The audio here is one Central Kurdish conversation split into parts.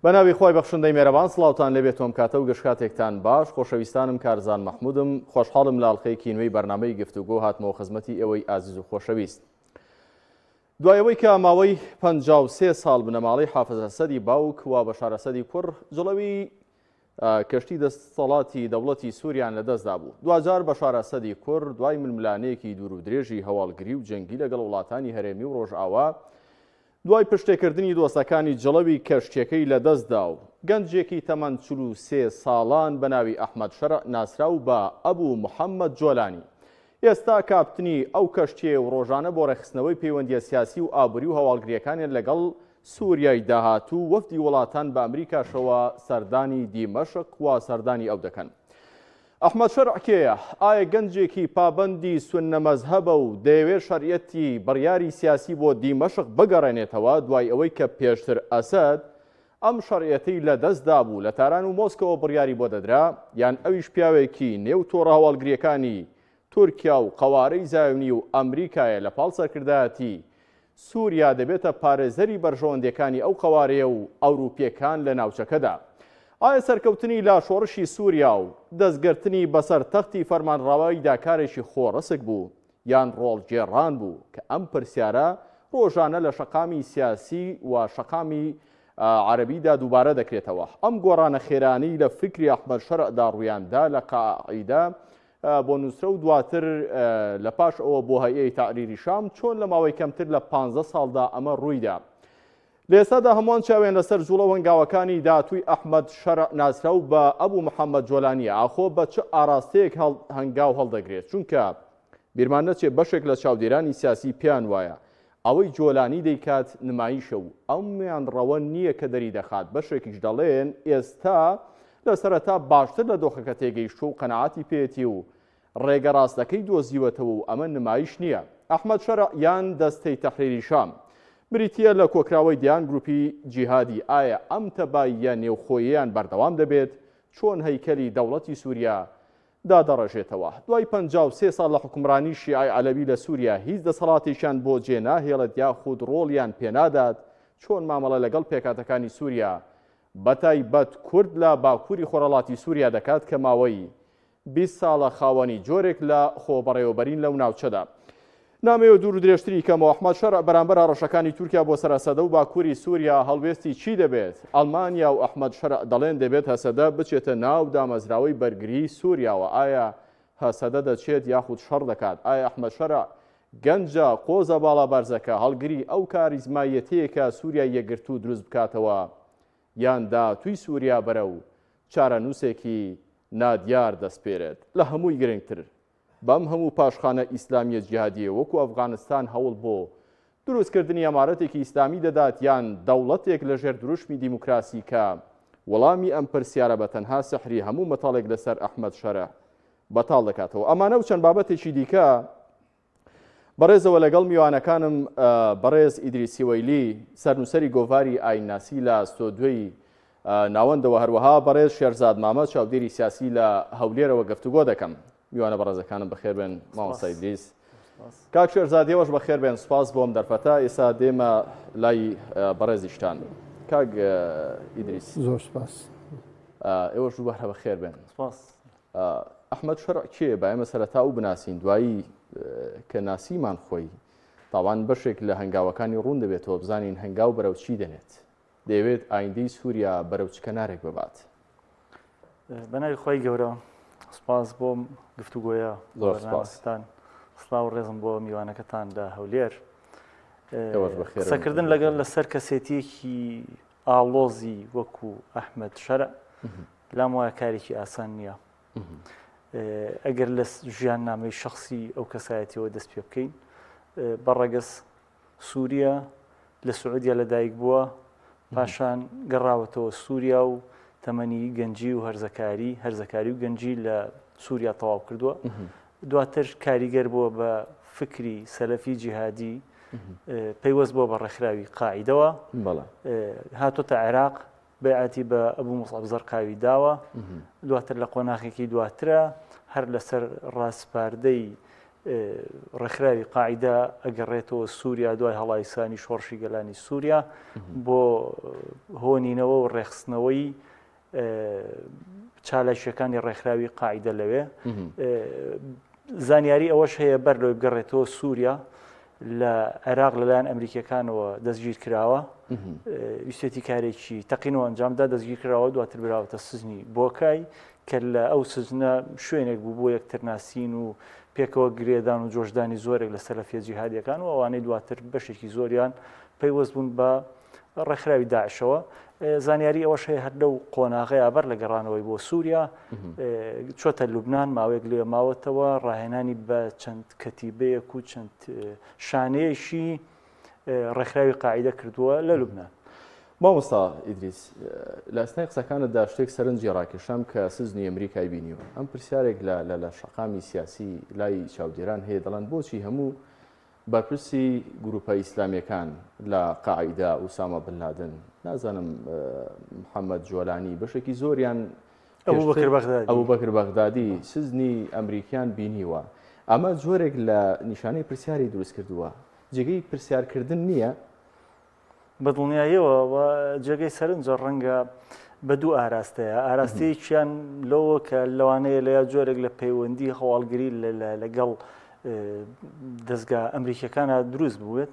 بەناوی خوای بەخشندەی مێرەبان سڵاوتان لێبێت تۆم کاتە و گشت کاتێکتان باش خۆشەویستانم کارزان مەحمودم خۆشحاڵم لە ئەڵقەیەکی نوێی بەرنامەی گفتوگۆ هاتمەوە خزمەتی ئێوەی ئازیز و خۆشەویست. دوای ئەوەی کە ماوەی 53 ساڵ بنەماڵەی حافز ئەسەدی باوک و بەشار ئەسەدی کوڕ جڵەوی کەشتی دەسەڵاتی دەوڵەتی سووریان لەدەستدا بوو. دواجار بەشار ئەسەدی کوڕ دوای ململانێیەکی دوور و درێژی هەواڵگری و جەنگی لەگەڵ وڵاتانی هەرێمی و ڕۆژئاوا، دوای پشتێکردنی دۆستەکانی جڵەوی کەشتیەکەی لەدەستدا و گەنجێکی تەمەن 43 ساڵان بە ناوی ئەحمەد شەرع ناسراو بە ئەبو محەمەد جۆلانی ئێستا کاپتنی ئەو کەشتیەیە و ڕۆژانە بۆ ڕێکخستنەوەی پەیوەندیە سیاسی و ئابوری و هەواڵگریەکانیان لەگەڵ سوریای داهاتوو وەفدی وڵاتان بە ئەمریکاشەوە سەردانی دیمەشق و سەردانی ئەو دەکەن. ئەحمەد شەرع کێیە؟ ئایا گەنجێکی پابەندی سوننە مەزهەبە و دەیەوێت شەرعیەتی بڕیاری سیاسی بۆ دیمەشق بگەڕێنێتەوە دوای ئەوەی کە پێشتر ئەسەد ئەم شەرعیەتەی لەدەست دابوو لە تاران و مۆسکۆوە بڕیاری بۆ دەدرا یان ئەویش پیاوێکی نێو تۆڕە هەواڵگرییەکانی تورکیا و قەوارەی زایۆنی و ئەمریکایە لە پاڵ سەرکردایەتی سوریا دەبێتە پارێزەری بەرژەوەندیەکانی ئەو قەوارەیە و ئەوروپیەکان لە ناوچەکەدا. ئایا سەرکەوتنی لە شۆڕشی سوریا و دەستگرتنی بەسەر تەختی فەرمانڕەواییدا کارێکی خۆڕسک بوو یان ڕۆڵگێڕان بوو کە ئەم پرسیارە ڕۆژانە لە شەقامی سیاسی و شەقامی عەرەبیدا دووبارە دەکرێتەوە. ئەم گۆڕانە خێرانەی لە فیکری ئەحمەد شەرعدا ڕوویاندا لە قاعیدە بۆ نوسرە و دواتر لە پاش ئەوە بۆ هەیئەی تەحریری شام، چۆن لە ماوەی کەمتر لە پانزە ساڵدا ئەمە ڕوویدا؟ لە ئێستادا هەمووان چاویان لەسەر جوڵە و هەنگاوەکانی داهاتووی ئەحمەد شەرع ناسراو بە ئەبو محەمەد جۆلانییە، ئاخۆ بە چ ئاراستەیەک هەنگاو هەڵدەگرێت؟ چونکە بیرمان نەچێت بەشێک لە چاودێرانی سیاسی پێیان وایە ئەوەی جۆلانی دەیکات نمایشە و ئەو میانڕەوە نییە کە دەریدەخات، بەشێکیش دەڵێن ئێستا لە سەرەتا باشتر لە دۆخەکە تێگەیشتووە و قەناعەتی پێیەتی و ڕێگە ڕاستەکەی دۆزیوەتەوە و ئەمە نمایش نییە. ئەحمەد شەرع یان دەستەی تەحریری شام بریتییە لە کۆکراوەی دەیان گروپی جیهادی، ئایا ئەم تەباییە نێوخۆیەیان بەردەوام دەبێت؟ چۆن هەیکەلی دەوڵەتی سووریا دادەڕێژێتەوە. دوای 53 ساڵ لە حوکمڕانی شیعەی عەلەوی لە سووریا هیچ دەسەڵاتێکیان بۆ جێ ناهێڵێت یاخود ڕۆڵیان پێنادات، چۆن مامەڵە لەگەڵ پێکهاتەکانی سووریا بەتایبەت کورد لە باکووری خۆرهەڵاتی سووریا دەکات کە ماوەی 20 ساڵە خاوەنی جۆرێک لە خۆبەڕێوەبەرین لەو ناوچەدا. نامەوێ دوور و درێژتری کەمەوە، ئەحمەد شەرع بەرامبەر هەڕەشەکانی تورکیا بۆ سەر هەسەدە و باکووری سووریا هەڵوێستی چی دەبێت؟ ئەڵمانیا و ئەحمەد شەرع دەڵێن دەبێت هەسەدە بچێتە ناو دامەزراوەی بەرگریی سووریاوە، ئایا هەسەدە دەچێت یاخود شەڕ دەکات؟ ئایا ئەحمەد شەرع گەنجە قۆزە باڵا بەرزەکە هەڵگری ئەو کاریزماییەتەیە کە سووریای یەکگرتوو دروست بکاتەوە یان داهاتووی سووریا بەرەو چارەنووسێکی نادیار دەسپێرێت؟ لە هەمووی گرنگتر بەم هەموو پاشخانە ئیسلامیە جیهادیە وەکو ئەفغانستان هەوڵ بۆ دروستکردنی ئەمارەتێکی ئیسلامی دەدات یان دەوڵەتێک لەژێر دروشمی دیموکراسی کە وەڵامی ئەم پرسیارە بە تەنها سحری هەموو مەتەڵێک لەسەر ئەحمەد شەرع بەتاڵ دەکاتەوە ئەمانە و چەند بابەتێکی دیکە بەڕێزەوە لەگەڵ میوانەکانم بەڕێز ئیدریس سیوەیلی سەرنووسەری گۆڤاری ئاینناسی لە ستۆدیۆی ناوەندەوە هەروەها بەڕێز شێرزاد مامە چاودێری سیاسی لە هەولێرەوە گفتوگۆ دەکەم میوانە بەڕێزەکانم بەخێربێن مامۆستا ئیدریس کاک شێرزاد ئێوەش بەخێربێن سوپاس بۆم دەرفەتە ئێستا دێمە لای بەڕێزیشتان کاک ئیدریس زۆر سپاس ئێوەش دووبارە بەخێربێن سپاس ئەحمەد شەرع کێیە؟ با ئێمە سەرەتا ئەو بناسین، دوایی کە ناسیمان خۆی، تاوان بەشێک لە هەنگاوەکانی ڕوون دەبێتەوە، بزانین هەنگاو بەرەو چی دەنێت، دەیەوێت ئایندەی سووریا بەرەو چ کەنارێک ببات. بەناوی خوای گەورە سوپاس بۆ گفتوگۆیە زۆر سوپاس. بەرنامەکەتان سڵاو و ڕێزم بۆ میوانەکەتان لە هەولێر. ئێوەش بەخێر بێن. قسەکردن لەگەڵ لەسەر کەسێتیەکی ئاڵۆزی وەکو ئەحمەد شەرع لام وایە کارێکی ئاسان نییە ئەگەر لە ژیان نامەی شخصی ئەو کەسایەتیەوە دەست پێ بکەین بە ڕەگەز سووریا لە سعودیا لەدایک بووە پاشان گەڕاوەتەوە سووریا و تەمەنی گەنجی و هەرزەکاری هەرزەکاری و گەنجی لە سووریا تەواو کردووە دواتر کاریگەر بووە بە فکری سەلەفی جیهادی پەیوەست بووە بە ڕێکخراوی قاعیدەوە هاتۆتە عێراق بەیعەتی بە ئەبو موسعەب زەرقاوی داوە، دواتر لە قۆناغێکی دواترا هەر لەسەر ڕاسپاردەی. ڕێکخراوی قاعیدە ئەگەڕێتەوە سووریا دوای هەڵایسانی شۆڕشی گەلانی سووریا بۆ هۆنینەوە و ڕێخستنەوەی چالاکیەکانی ڕێکخراوی قاعیدە لەوێ زانیاری ئەوەش هەیە بەر لەوەی بگەڕێتەوە سووریا لە عێراق لەلایەن ئەمریکیەکانەوە دەستگیر کراوە ویستێتی کارێکی تەقینەوە ئەنجامدا دەستگیر کراوە دواتر براوەتە سزنی بۆکای کە لە ئەو سجنە شوێنێک بوو بۆ یەکترناسین و پێکەوە گرێدان و جۆشدانی زۆرێک لە سەلەفیە جیهادیەکان و ئەوانەی دواتر بەشێکی زۆریان پەیوەست بوون بە ڕێکخراوی داعشەوە. زانیاری ئەوەش هەیە هەر لەو قۆناغەیە بەر لە گەڕانەوەی بۆ سووریا چۆتە لوبناان ماوەیەک لێ ماوەتەوە ڕاهێنانی بە چەند کەتیبەیەک و چەند شانەیەکی ڕێکخراوی قاعیدە کردووە لە لوبناان. مامۆستا ئیدریس لە ئەسنای قسەکانتدا شتێک سەرنجی ڕاکێشام کە سزنی ئەمریکای بینیوە ئەم پرسیارێک لە لە لە شەقامی سیاسی لای چاودێران هەیە دەڵێن بۆچی هەموو بەرپرسی گروپە ئیسلامیەکان لە قاعیدە ئوسامە بن لادن نازانم محەممەد جۆلانی بەشێکی زۆریان ئەبوبەکر بەغدادی سزنی ئەمریکیان بینیوە ئەمە جۆرێک لە نیشانەی پرسیاری دروست کردووە جێگەی پرسیارکردن نییە؟ بە دڵنیاییەوە و جێگەی سەرنجە ڕەنگە بە دوو ئاراستەیە ئاراستەیەکیان لەوە کە لەوانەیە لە جۆرێک لە پەیوەندی هەواڵگری لەگەڵ دەستگا ئەمریکیەکانە دروست بووێت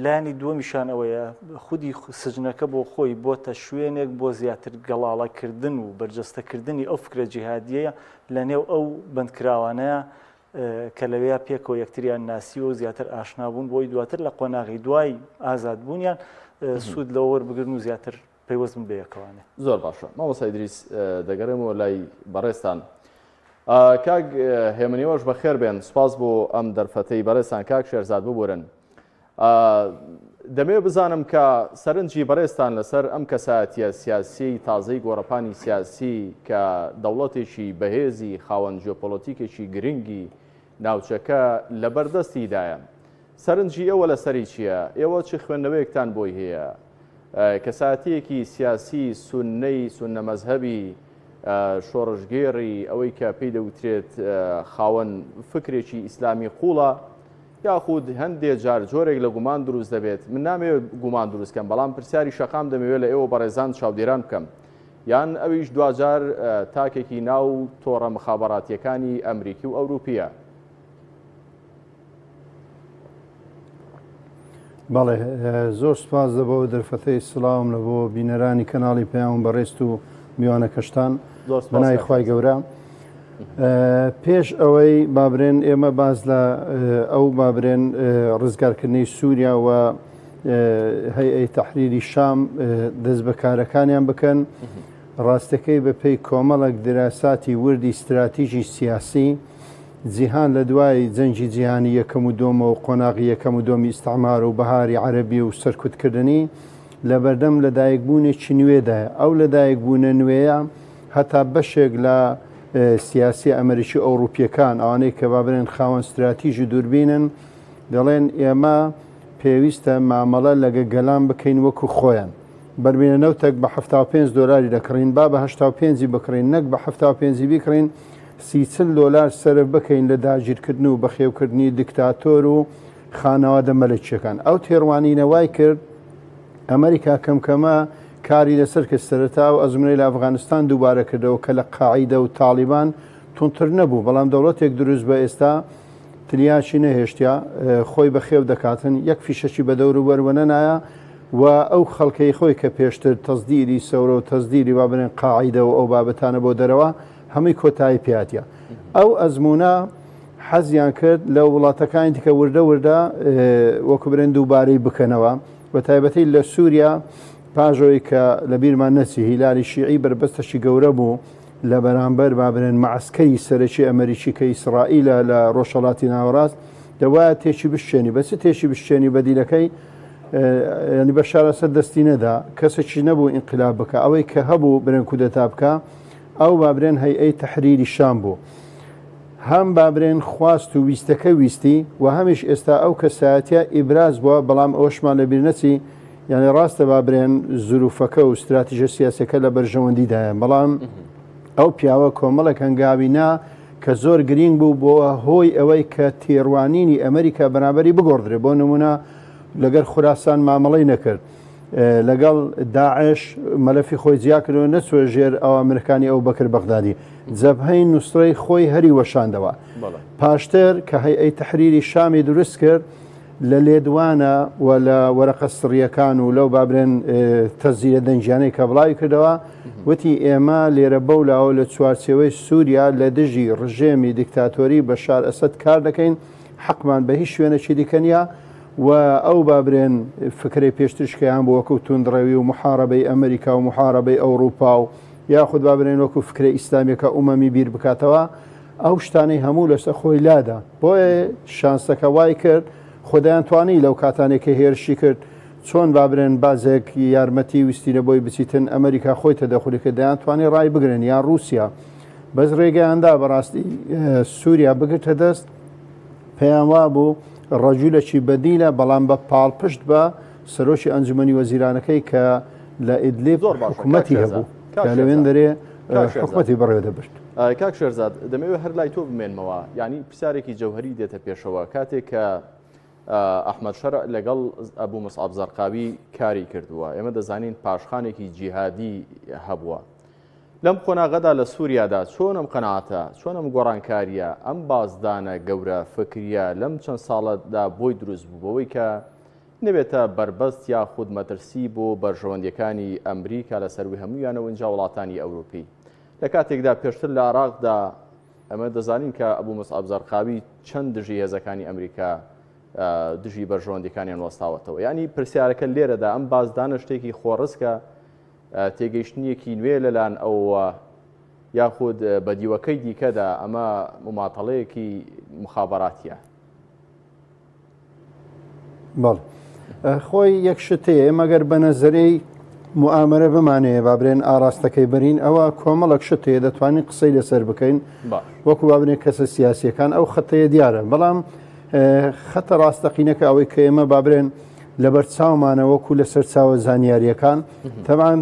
لایەنی دووەمیشان ئەوەیە خودی سجنەکە بۆ خۆی بۆتە شوێنێک بۆ زیاتر گەڵاڵەکردن و بەرجەستەکردنی ئەو فکرە جیهادیەیە لە نێو ئەو بەندکراوانەیە کە لەوێیا پێکەوە یەکتریان ناسیوە و زیاتر ئاشنا بوون بۆی دواتر لە قۆناغی دوای ئازادبوونیان سوود لەوە وەربگرن و زیاتر پەیوەست بن بە یەکەوانێ. زۆر باشە مامۆستا ئیدریس دەگەڕێمەوە لای بەڕێزتان. کاک هێمن ئێوەش بەخێر بێن سوپاس بۆ ئەم دەرفەتەی بەڕێزتان کاک شێرزاد ببورن دەمەوێت بزانم کە سەرنجی بەڕێزتان لەسەر ئەم کەسایەتیە سیاسیەی تازەی گۆڕەپانی سیاسی کە دەوڵەتێکی بەهێزی خاوەن جیۆپۆلۆتیکێکی گرنگی ناوچەکە لەبەردەستیدایە سەرنجی ئێوە لەسەری چییە؟ ئێوە چ خوێندنەوەیەکتان بۆی هەیە؟ کەسایەتیەکی سیاسی سوننەی سوننە مەزهەبی شۆڕشگێڕی ئەوەی کە پێی دەوترێت خاوەن فکرێکی ئیسلامی قوڵە یاخود هەندێ جار جۆرێک لە گومان دروست دەبێت، من نامەوێت گومان دروست کەم، بەڵام پرسیاری شەقام دەمەوێت لە ئێوە بەڕێزان چاودێران بکەم، یان ئەویش دواجار تاکێکی ناو تۆڕە مخابەراتییەکانی ئەمریکی و ئەوروپییە. بەڵێ زۆر سپاس لە بۆ دەرفەتەی سڵاوم لە بۆ بینەرانی کەناڵی پەیام بەڕێزت و میوانەکەشتان بەناوی خوای گەورە. پێش ئەوەی بابرێن ئێمە باز لە ئەو بابرێن ڕزگارکردنی سووریا و هەیئەی تەحریری شام دەست بە کارەکانیان بکەن ڕاستەکەی بە پێی کۆمەڵک دراساتی وردی ستراتیژی سیاسی جیهان لە دوای جەنگی جیهانی یەکەم و دۆمە و قۆناغی یەکەم و دۆمی ئیستعمار و بەهاری عەرەبی و سەرکوتکردنی لەبەردەم لەدایکبوونێکی نوێدایە ئەو لەدایکبوونە نوێیە هەتا بەشێک لە سیاسیە ئەمریکی و ئەوڕوپیەکان ئەوانەی کە با بڵێن خاوەن ستراتیژ و دووربینن دەڵێن ئێمە پێویستە مامەڵە لەگە گەلان بکەین وەکو خۆیان بەرمینە نەوتێک بە 75 دۆلاری دەکڕین با بە 85 بکڕین نەک بە 75 بیکڕین سی دۆلار سەرف بکەین لە داگیرکردن و بەخێوکردنی دیکتاتۆر و خانەوادە مەلەکیەکان ئەو تێڕوانینە وای کرد ئەمریکا کەم کەمە کاری لەسەر کرد، سەرەتا ئەو ئەزموونەی لە ئەفغانستان دووبارە کردەوە کە لە قاعیدە و تاڵیبان توندتر نەبوو، بەڵام دەوڵەتێک دروست بە ئێستا تلیاکی نەهێشتیا خۆی بەخێو دەکاتن، یەک فیشەکی بە دەوروبەر وەنەنایە و ئەو خەڵکەی خۆی کە پێشتر تەسدیری سەورە و تەسدیری با بڵێن قاعیدە و ئەو بابەتانە بۆ دەرەوە هەمووی کۆتایی پێاتە. ئەو ئەزموونە حەزیان کرد لە وڵاتەکانی دیکە وردە وردە وەکو برێن دووبارەی بکەنەوە. بە تایبەتی لە سووریا پاش ئەوەی کە لە بیرمان نەچی هیلالی شیعی بەربەستەکی گەورە بوو لە بەرامبەر با بڵێن مەعسکەری سەرەکی ئەمریکی کە ئیسرائیلە لە ڕۆژهەڵاتی ناوەڕاست دەوایە تێکی بشکێنی بە چ تێکی بشکێنی بەدیلەکەی ینی بە شارەسەر دەستی نەدا کەسێکی نەبوو ئینقلاب بکە ئەوەی کە هەبوو برێن کودەتا بکە ئەو بابرێن هەیئەی تەحریری شام بوو. هەم بابرێن خواست و ویستەکە ویستی و هەمیش ئێستا ئەو کەسایەتیە ئیبراز بووە، بەڵام ئەوەشمان لەبیر نەچی یانی ڕاستە بابرێن زروفەکە و ستراتیژە سیاسەکە لە بەرژەوەندیدایە، بەڵام ئەو پیاوە کۆمەڵێک هەنگاوی نا کە زۆر گرینگ بوو بۆ هۆی ئەوەی کە تێڕوانینی ئەمریکا بەرامبەری بگۆڕدرێ بۆ نمونە لەگەر خوراسان مامەڵەی نەکرد لەگەڵ داعش مەلەفی خۆی جیاکردەوە نەچوە ژێر ئەوامرەکانی ئەو بەکر بەغدادی جەبهەی نوسرەی خۆی هەری وەشاندەوە پاشتر کە هەیئەی تەحریری شامی دروست کرد لە لێدوانە و لە وەرەقە سڕیەکان و لەو بابرێن تەزیرە دەنگیانەی کە بڵاوی کردەوە وتی ئێمە لێرە بەو لاوە لە چوارچێوەی سووریا لە دژی ڕژێمی دیکتاتۆری بەشار ئەسەد کار دەکەین حەقمان بە هیچ شوێنێکی دیکە نییە و ئەو بابرێن فکرەی پێشترش کە هەیان بوو وەکو توندڕەوی و محاربەی ئەمریکا و محاربەی ئەوروپا و یاخود بابرێن وەکو فکرە ئیسلامیەکە ئومەمی بیر بکاتەوە ئەو شتانەی هەموو لەسەر خۆی لادا بۆیە شانسەکە وای کرد خدایان توانی لەو کاتانێک کە هێرشی کرد چۆن بابرێن بازێک یارمەتی ویستینە بۆی بچیتن ئەمریکا خۆی تەدەخولی کرد دەیان توانی ڕای بگرن یان رووسیا بەس ڕێگەیاندا بەڕاستی سووریا بگرتە دەست پێیان وابوو ڕەجولەکی بەدیلە بەڵام بە پاڵپشت بە سەرۆکی ئەنجومەنی وەزیرانەکەی کە لە ئیدلیب زۆر باشە کاک حکومەتی شێرزاد هەبوو کاک کە لەوێن شێرزاد دەرێ کاک شێرزاد حکومەتی بەڕێوە دەبرد. کاک شێرزاد دەمەوێت هەر لای تۆ بمێنمەوە یعنی پرسیارێکی جەوهەری دێتە پێشەوە کاتێک کە ئەحمەد شەرع لەگەڵ ئەبوو مصعب زەرقاوی کاری کردووە ئێمە دەزانین پاشخانێکی جیهادی هەبووە لەم قۆناغەدا لە سووریادا چۆن ئەم قەناعەتە، چۆن ئەم گۆڕانکارییە، ئەم بازدانە گەورە فکرییە لەم چەند ساڵەدا بۆی دروست بوو بەوەی کە نەبێتە بەربەست یاخود مەترسی بۆ بەرژەوەندییەکانی ئەمریکا لە سەرووی هەموویانەوە ئینجا وڵاتانی ئەوروپی لە کاتێکدا پێشتر لە عێراقدا ئەمە دەزانین کە ئەبوو مصعب زەرقاوی چەند دژی هێزەکانی ئەمریکا دژی بەرژەوەندیەکانیان وەستاوەتەوە یعنی پرسیارەکە لێرەدا ئەم بازدانە شتێکی خۆڕسکە تێگەیشتنیەکی نوێ لەلایەن ئەوەوە یاخود بە دیوەکەی دیکەدا ئەمە مماتەڵەیەکی مخابراتیە؟ بەڵێ خۆی یەک شت هەیە ئێمە گەر بە نەزەرەی موئامەرە بمانەیە با برێن ئاراستەکەی بەرین ئەوە کۆمەڵک شت هەیە دەتوانین قسەی لەسەر بکەین وەکو با بنێ کەسە سیاسیەکان ئەو خەتەیە دیارە بەڵام خەتە ڕاستەقینەکە ئەوەی کە ئێمە با برێن لەبەر چاومانە وەکو لە سەرچاوە زانیاریەکان تەبان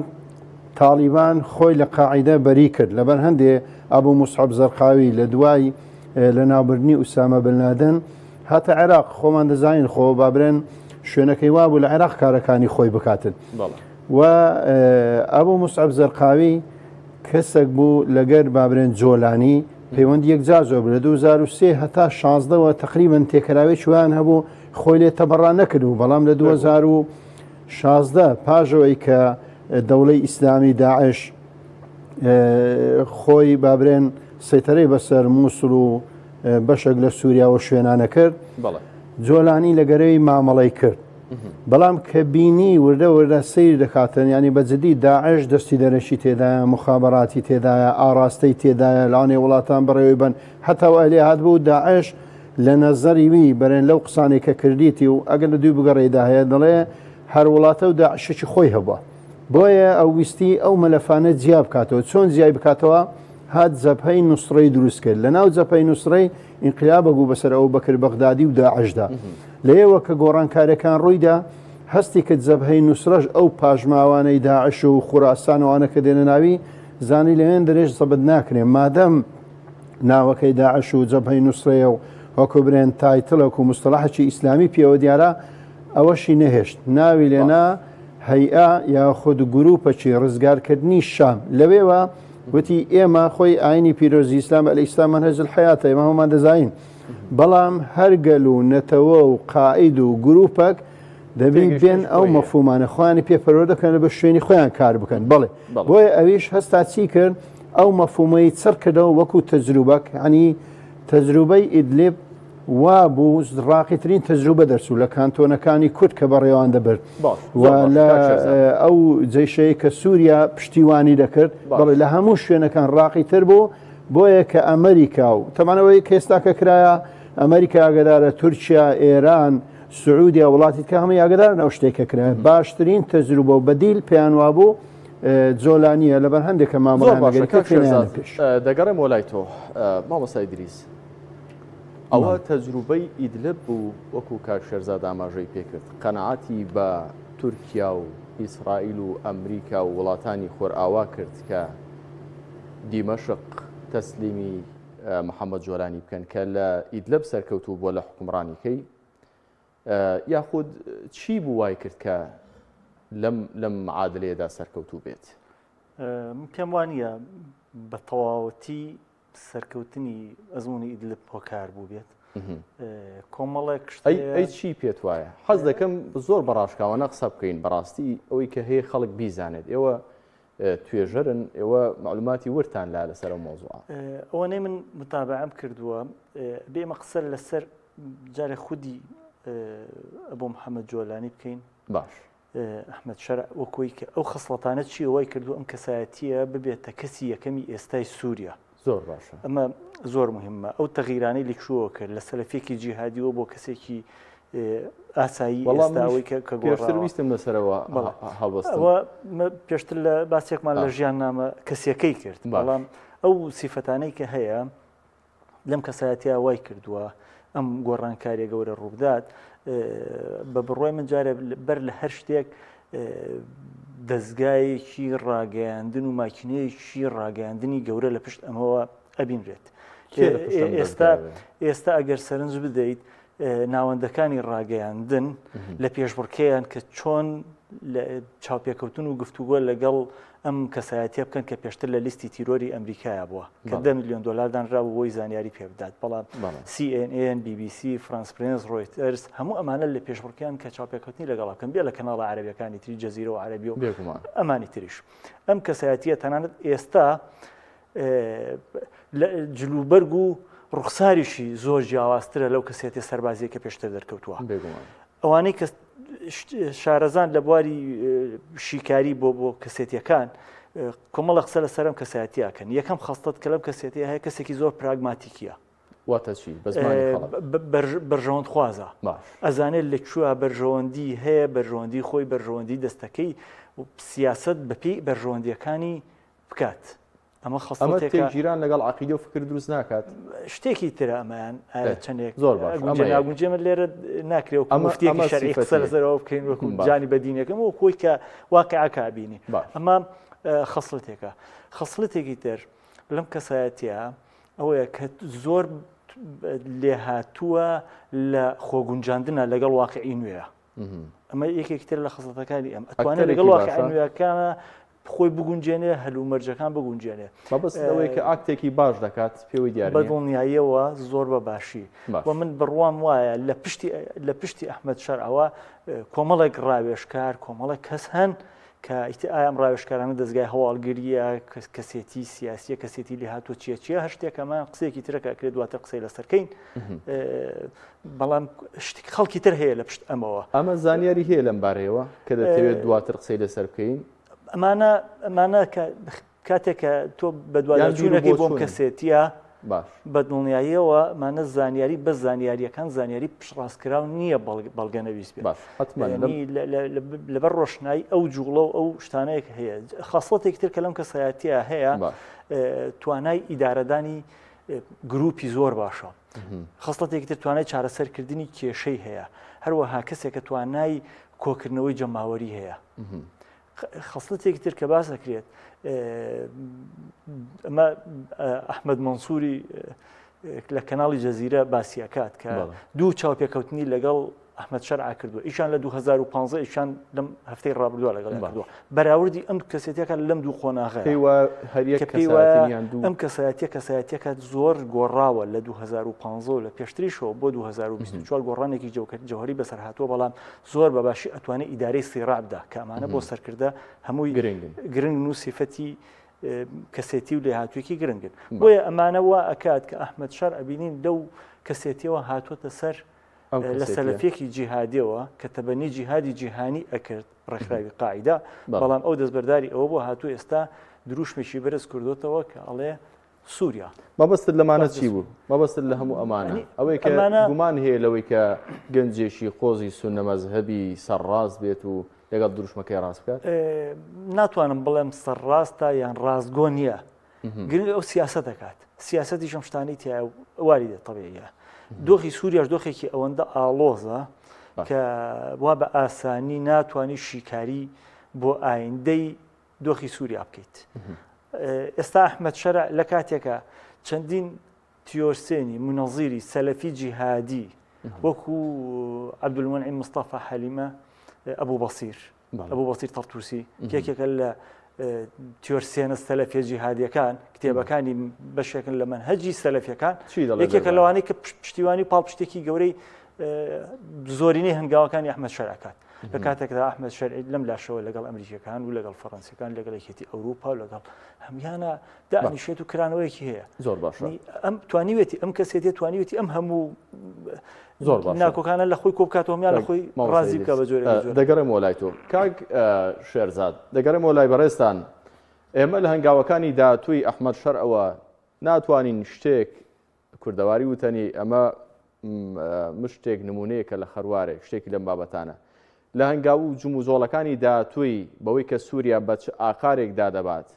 تاڵیبان خۆی لە قاعیدە بەری کرد لەبەر هەندێ ئەبوو موسعەب زەرقاوی لە دوای لە ناوبردنی ئوسامە بن لادن هاتە عێراق خۆمان دەزانین خۆ بابرێن شوێنەکەی وابوو لە عێراق کارەکانی خۆی بکاتن و ئەبوو موسعەب زەرقاوی کەسێک بوو لەگەر بابرێن جۆلانی پەیوەندی یەکجار زۆر لە 2023 هەتا 16ەوە تقریبا تێکەراوێکی وایان هەبوو خۆی لێ تەبەڕا نەکردبوو، بەڵام لە 2016 پاش ئەوەی کە دەوڵەی ئیسلامی داعش خۆی بابرێن سەیتەرەی بەسەر مووسڵ و بەشێک لە سووریا و شوێنانە کرد جۆلانی لە گەرەوی مامەڵەی کرد بەڵام کە بینی وردە وردە سیر دەکاتن ینی بە جدی داعش دەستی دەرەکی تێدایە مخابراتی تێدایە ئاراستەی تێدایە لاانێ وڵاتان بەڕێوەی بن هەتا ئەلێ هات بوو داعش لە نەزەری وی بەرێن لەو قسانەی کە کردیتی و ئەگەر لە دووی بگەڕێیدا هەیە دەڵێ هەر وڵاتە و داعشێکی خۆی هەبووە بۆیە ئەو ویستی ئەو مەلەفانە جیا بکاتەوە چۆن جیای بکاتەوە هات جەبهەی نوسڕەی دروست کرد لە ناو جەبهەی نوسڕەی ئینقلابە بوو بەسەر ئەو بەکر بەغدادی و داعشدا لەیەوە کە گۆڕانکارەکان ڕوویدا هەستی کرد جەبهەی نوسرەش ئەو پاشماوانەی داعش و خوراسانەوانە کە دێنە ناوی زانی لەوێن درێژ زەبت ناکرێ مادەم ناوەکەی داعش و جەبهەی نوسرەیە و وەکو برێن title ێک و مستەڵەحێکی ئیسلامی پێوە دیارە ئەوەشی نەهێشت ناوی لێنا هەیئە یاخود گروپەکی ڕزگارکردنی شام لەوێوە وتی ئێمە خۆی ئاینی پیرۆزی ئیسلام الإسلام منهج الحياة ئێمە هەمومان دەزانین بەڵام هەر گەل و نەتەوە و قائید و گروپەک دەبی بێن ئەو مەفهومانە خۆیانی پێ پەروەردە بکەن بە شوێنی خۆیان کار بکەن بەڵێ بۆیە ئەویش هەستا چی کرد ئەو مەفهومەی چڕ کردەوە وەکو تەجروبەک یعنی تەجروبەی ئیدلیب وا بوو ڕاقیترین تەجروبە دەرچوو لە کانتۆنەکانی کورد کە بەڕێوان دەبرد و لە ئەو جەیشەیە کە سووریا پشتیوانی دەکرد بەڵێ لە هەموو شوێنەکان ڕاقیتر بوو بۆیە کە ئەمریکا و تەمانەوەی کە ئێستاکە کرایە ئەمریکا ئاگدارە تورکیا ئێران سعودیا وڵاتی کە هەمووی ئاگدارن ئەو شتێکە کرایە باشترین تەجروبە و بەدیل پێیان وابوو جۆلانیە لەبەر هەندێک کە مامەڵەیان لەگەری کرد پێیان پێش. دەگەڕێمەوە لای تۆ مامۆستا ئیدریس ئەوە تەجروبەی ئیدلب بوو وەکو کاک شێرزاد ئاماژەی پێکرد قەناعەتی بە تورکیا و ئیسرائیل و ئەمریکا و وڵاتانی خۆرئاوا کرد کە دیمەشق تەسلیمی. محەممەد جۆلانی بکەن کە لە ئیدلب سەرکەوتوو بووە لە حکومڕانیکەی یاخود چی بوو وای کرد کە لەم لەم معادلەیەدا سەرکەوتوو بێت؟ من پێم وانە بە تەواوەتی سەرکەوتنی ئەزمموی ئیدلب هۆکار بوو بێت کۆمەڵێک ئەی چی پێت وایە حەز دەکەم زۆر بەڕاشکاوانە قسە بکەین بەڕاستی ئەوەی کە هەیە خەڵک بیزانێت ئێوە توێژەرن ئێوە معلوماتی ورتان لا لەسەر ئەو مەوزوعە. ئەوەنەی من متابعەم کردووە بێ ئێمە قسە لەسەر جارێ خودی ئەبۆ محەممەد جۆلانی بکەین باش ئەحمد شەرع وەکۆی کە ئەو خسڵەتانە چی وای کردو ئەم کەسایەتیە ببێتە کەسی یەکەمی ئێستای سووریا زۆر باشە ئەمە زۆر مهمە ئەو تەغیرانەی لە کوێوە کرد لە سەلەفێکی جیهادیەوە بۆ کەسێکی ئاسایی ئێستاوەی کە کە پێشتر ویستم لەسەرەوە هەڵبەستم پێشتر لە باسێکمان لە ژیان نامە کەسیەکەی کرد بەڵام ئەو سیفەتانەی کە هەیە لەم کەسایەتیا وای کردووە ئەم گۆڕانکاریە گەورە ڕووبدات بە بڕوای من جارێ بەر لە هەر شتێک دەستگایەکی ڕاگەیاندن و ماکینەیەکی ڕاگەیاندنی گەورە لە پشت ئەمەوە ئەبینرێت ئێستا ئێستا ئەگەر سەرنج بدەیت ناوەندەکانی ڕاگەیاندن لە پێشبڕکێیان کە چۆن چاوپێکەوتن و گفتوگۆ لەگەڵ ئەم کەسایەتیە بکەن کە پێشتر لە لیستی تیرۆری ئەمریکایە بووە کە دە میلیۆن دلار دانرابوو بۆی زانیاری پێ بدات بەڵام CNN، BBC، فرانس پرێنس، ڕۆیتەرز هەموو ئەمانە لە پێشبڕکێیان کە چاوپێکەوتنی لەگەڵا بکەن بێ لە کەناڵە عەرەبیەکانی تری جەزیرە و عەرەبی و ئەمانی تریش ئەم کەسایەتیە تەنانەت ئێستا جلوبەرگ و ڕوخساریشی زۆر جیاوازترە لەو کەسێتی سەربازیە کە پێشتر دەرکەوتووە ئەوانەی کە شارەزان لە بواری شیکاری بۆ بۆ کەسێتیەکان کۆمەڵە قسە لەسەر ئەم کەسایەتیاکەن یەکەم خەستت کە لەم کەسێتی هەیە کەسێکی زۆر پراگماتیکیە واتە چی بە زمانی خەڵک؟ بەرژەوەند خوازە ئەزانێت لە کوێ بەرژەوەندی هەیە بەرژەوەندی خۆی بەرژەوەندی دەستەکەی سیاست بەپێی بەرژەوەندیەکانی بکات ئەمە خەسڵەتێکە تێکگیران لەگەڵ عەقیدە و فکر دروست ناکات؟ شتێکی ترە ئەمەیان ئایا چەندێک زۆر باش ئەگونجێ ناگونجێ من لێرە ناکرێ وەکو مفتیەکی شەرعی قسە لەسەرەوە بکەین وەکو جانی بە دینەکەم وەکو خۆی کە واقعەکە بینی ئەمە خەسڵەتێکە خەسڵەتێکی تر لەم کەسایەتیە ئەوەیە کە زۆر لێهاتووە لە خۆگونجاندنە لەگەڵ واقعی نوێە ئەمە یەکێکی تر لە خزڵەتەکانی ئەم ئەتوانێت لەگەڵ واقع نوێەکانە خۆی بگونجێنێ هەلومەرجەکان بگونجێنێ مەبەست ئەوەیە کە ئاکتێکی باش دەکات پێوەی دیار بە دڵنیاییەوە زۆر بە باشی و من بڕوام وایە لە پشتی لە پشتی ئەحمەد شەرعەوە کۆمەڵێک ڕاوێژکار کۆمەڵێک کەس هەن کە ئیتر ئایا ئەم ڕاوێژکارانە دەزگای هەواڵگرییە، کەسێتی سیاسیە، کەسێتی لێهاتووە چیە چیە هەر شتێک ئەمە قسەیەکی ترە کە ئەکرێت دواتر قسەی لەسەر کەین بەڵام شتێک خەڵکی تر هەیە لە پشت ئەمەوە. ئەمە زانیاری هەیە لەم بارەیەوە کە دەتەوێت دواتر قسەی لەسەر بکەین؟ ئەمانە ئەمانە کە کاتێک کە تۆ بەدواداچوونەکەی بۆم کەسێتیە بە دڵنیاییەوە مانە زانیاری بە زانیاریەکان زانیاری پشتڕاستکراو نییە بەڵگەنەویست بێت لەبەر ڕۆشنایی ئەو جوڵە و ئەو شتانەیەک هەیە خاصەتێک تر کە لەم کەسایەتیە هەیە توانای ئیدارەدانی گروپی زۆر باشە خەسڵەتێکی تر توانای چارەسەرکردنی کێشەی هەیە هەروەها کەسێکە توانای کۆکردنەوەی جەماوەری هەیە خەسڵەتێکی تر کە باس ئەکرێت ئەمە ئەحمەد مەنسووری لە کەناڵی جەزیرە باسی ئەکات کە دوو چاوپێکەوتنی لەگەڵ ئەحمەد شەرع کردووە ئیشان لە 2015 ئیشان لەم هەفتەی ڕابردووە لەگەڵ کردووە بەراوردی ئەم کەسێتەکە لەم دوو قۆناغە ئەم کەسایەتیە کەسایەتیەکە زۆر گۆڕاوە لە 2015 و لە پێشتریشەوە بۆ 2024 گۆڕانێکی جەوهری بەسەر هاتووە بەڵام زۆر بە باشی ئەتوانێت ئیدارەی سیڕا بدا کە ئەمانە بۆ سەرکردە هەمووی گرنگن گرنگن و سیفەتی کەسێتی و لێهاتوویەکی گرنگن بۆیە ئەمانە وا ئەکات کە ئەحمەد شەر ئەبینین لەو کەسێتیەوە هاتووەتە سەر لە سەلەفیەکی جیهادیەوە کە تەبەنی جیهادی جیهانی ئەکرد ڕێکخراوی قاعیدە بەڵام ئەو دەستبەرداری ئەوە بۆ هاتوو ئێستا دروشمێکی بەرز کردوتەوە کە ئەڵێ سووریا. مەبەستت لەمانە چی بوو؟ مەبەستت لە هەموو ئەمانە ئەوەی کە گومان هەیە لەوەی کە گەنجێکی قۆزی سوننە مەزهەبی سەرڕاست بێت و لەگەڵ دروشمەکەی ڕاست بکات؟ ناتوانم بڵێم سەرڕاستە یان ڕاستگۆ نییە. گرنگ ئەو سیاسەت دەکات. سیاسەتیش ئەم شتانەی تیایە و واریدە تەبیعیە. دۆخی سووریاش دۆخێکی ئەوەندە ئاڵۆزە کە وا بە ئاسانی ناتوانی شیکاری بۆ ئایندەی دۆخی سووریا بکەیت. ئێستا ئەحمەد شەرع لە کاتێکە چەندین تیۆرسێنی مونەزیری سەلەفی جیهادی وەکو عەبدولمونعیم مستەفا حەلیمە ئەبوو بەسیر ئەبوو بەسیر تەرتوسی یەکێکە لە تیۆرسێنە سەلەفیە جیهادیەکان کتێبەکانی بەشێکن لە مەنهەجی سەلەفیەکان یەکێکە لەوانەی کە پشتیوانی پاڵپشتێکی گەورەی زۆرینەی هەنگاوەکانی ئەحمەد شەرعکات لە کاتێکدا ئەحمەد شەرعی لەم لاشەوە لەگەڵ ئەمریکیەکان و لەگەڵ فەڕەنسیەکان لەگەڵ یەکێتی ئەوروپا و لەگەڵ هەمیانە دانیشێت و کرانەوەیەکی هەیە زۆر باشە ئەم توانیوێتی ئەم کەسێتی توانیوێتی ئەم هەموو زۆر ناکۆکانە لە خۆی کۆبکاتەوە هەمیان لە خۆی ڕازی بکە بە جۆرێک دەگەڕێمەوە لای تۆ کاک شێرزاد دەگەڕێمەوە لای بەڕێزتان ئێمە لە هەنگاوەکانی داهاتووی ئەحمەد شەرعەوە ناتوانین شتێک کوردەواری وتەنی ئەمە مشتێک نمونەیەکە لە خەروارێک شتێکی لەم بابەتانە لە هەنگاو و جموجۆڵەکانی داهاتووی بەوەی کە سووریا بە چ ئاقارێک دادەبات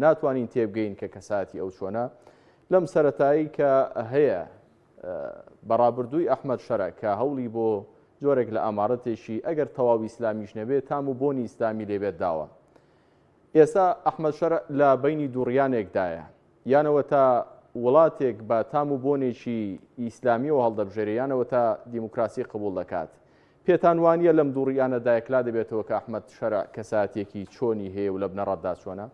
ناتوانین تێبگەین کە کەساتی ئەو چۆنە لەم سەتایی کە هەیە بە ڕابردووی ئەحمەد شەرع کە هەوڵی بۆ جۆرێک لە ئامارەتێکی ئەگەر تەواو ئیسلامیش نەبێت تام و بۆنی ئیسلامی لێبێت داوە ئێستا ئەحمەد شەرع لە بەینی دووڕیانێکدایە یانەوە تا وڵاتێک بە تام و بۆنێکی ئیسلامیەوە هەڵدەبژێرێ یانەوە تا دیموکراسی قبوڵ دەکات. پێتان وانیە لەم دووڕیانەدا یەکلا دەبێتەوە کە ئەحمەد شەرع کەسایەتیەکی چۆنی هەیە و لە بنەڕەتدا چۆنە؟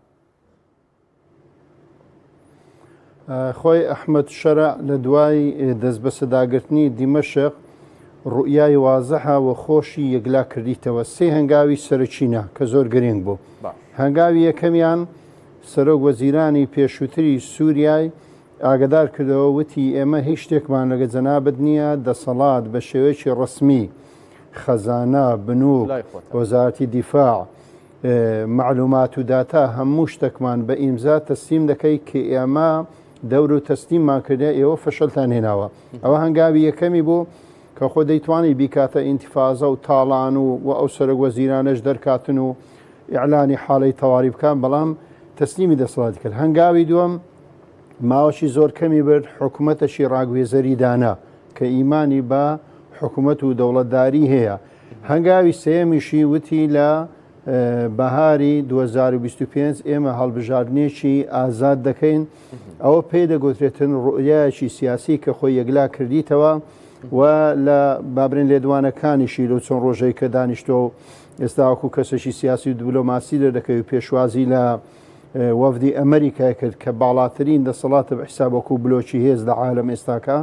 خۆی ئەحمەد شەرع لە دوای دەستبەسەداگرتنی دیمەشق ڕوئیای وازحە و خۆشی یەکلا کردیتەوە سێ هەنگاوی سەرەکی نا کە زۆر گرنگ بوو. هەنگاوی یەکەمیان سەرۆک وەزیرانی پێشووتری سووریای ئاگەدار کردەوە وتی، ئێمە هیچ شتێکمان لەگە جەنابت نییە، دەسەڵات بە شێوەیەکی ڕەسمی، خەزانە، بنوک، وەزارەتی دیفاع، مەعلومات و داتا هەموو شتەکمان بە ئیمزا تەسلیم دەکەی کە ئێمە دەور و تەسلیممان کردە ئێوە فەشەلتان هێناوە. ئەوە هەنگاوی یەکەمی بوو کە خۆ دەیتوانی بیکاتە ئینتفازە و تاڵان و و ئەو سەرۆک وەزیرانەش دەرکاتن و ئیعلانی حاڵەی تەواری بکات، بەڵام تەسلیمی دەسەڵاتی کرد. هەنگاوی دووەم ماوەشی زۆر کەمی برد، حکومەتەشی ڕاگوێزەری دانا کە ئیمانی بە حکومەت و دەوڵەتداری هەیە. هەنگاوی سێیەمیشی وتی لە بەهاری 2025 ئێمە هەڵبژاردنێکی ئازاد دەکەین. ئەوە پێی دەگوترێتن ڕوئیایەکی سیاسی کە خۆی یەکلا کردیتەوە و لە بابرێن لێدوانەکانیشی لەو چەند ڕۆژەی کە دانیشتووە و ئێستا وەکو کەسێکی سیاسی و دبلۆماسی دەردەکەوی پێشوازی لە وەفدی ئەمریکای کرد کە باڵاترین دەسەڵاتە بە حیساب وەکو بلۆکی هێز لە عالم ئێستاکە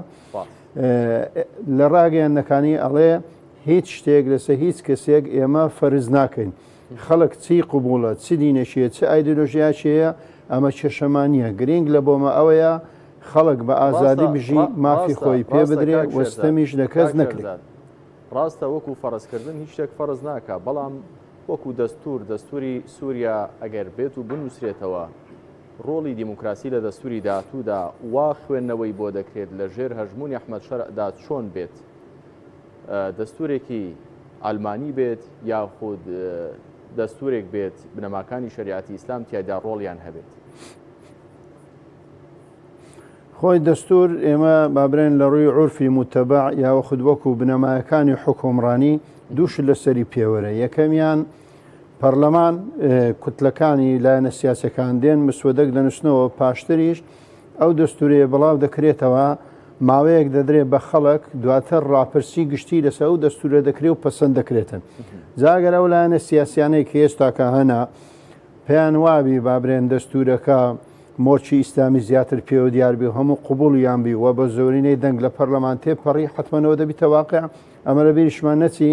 لە ڕاگەیاندنەکانی ئەڵێ هیچ شتێک لەسەر هیچ کەسێک ئێمە فەرز ناکەین خەڵک چی قوبوڵە چ دینەشیە چ ئایدۆلۆژیاچەیە ئەمە کێشەمان نییە گرنگ لە بۆمە ئەوەیە خەڵک بە ئازادی بژی مافی خۆی پێ بدرێ وەستەمیش لە کەس نەکرێت. ڕاستە وەکو فەرزکردن هیچ شتێک فەرز ناکا، بەڵام وەکو دەستور، دەستوری سوریا ئەگەر بێت و بنوسرێتەوە، ڕۆڵی دیموکراسی لە دەستوری داهاتوودا وا خوێندنەوەی بۆ دەکرێت لە ژێر هەژموونی ئەحمەد شەرعدا چۆن بێت؟ دەستورێکی عەلمانی بێت یاخود دەستورێک بێت بنەماکانی شەریعەتی ئیسلام تیایدا ڕۆڵیان هەبێت؟ خۆی دەستور ئێمە بابرێن لە ڕووی عورفی موتەبع یاوەخود وەکو بنەمایەکانی حوکمڕانی دوو شت لەسەری پێوەرە یەکەمیان پەرلەمان کوتلەکانی لایەنە سیاسەکان دێن مسوەدەک دەنووسنەوە پاشتریش ئەو دەستورەیە بڵاو دەکرێتەوە ماوەیەک دەدرێت بە خەڵک دواتر ڕاپرسی گشتی لەسەر ئەو دەستورە دەکرێت و پەسەند دەکرێتن جاگەر ئەو لایەنە سیاسیانەی کە ئێستاکە هەنا پێیان وابی بابرێن دەستورەکە مۆرکی ئیسلامی زیاتر پێوە دیار بی و هەموو قبوڵیان بی و بە زۆرینەی دەنگ لە پەرلەمان تێپەڕی حەتمەن ئەوە دەبیتە واقع ئەمە لە بیریشمان نەچی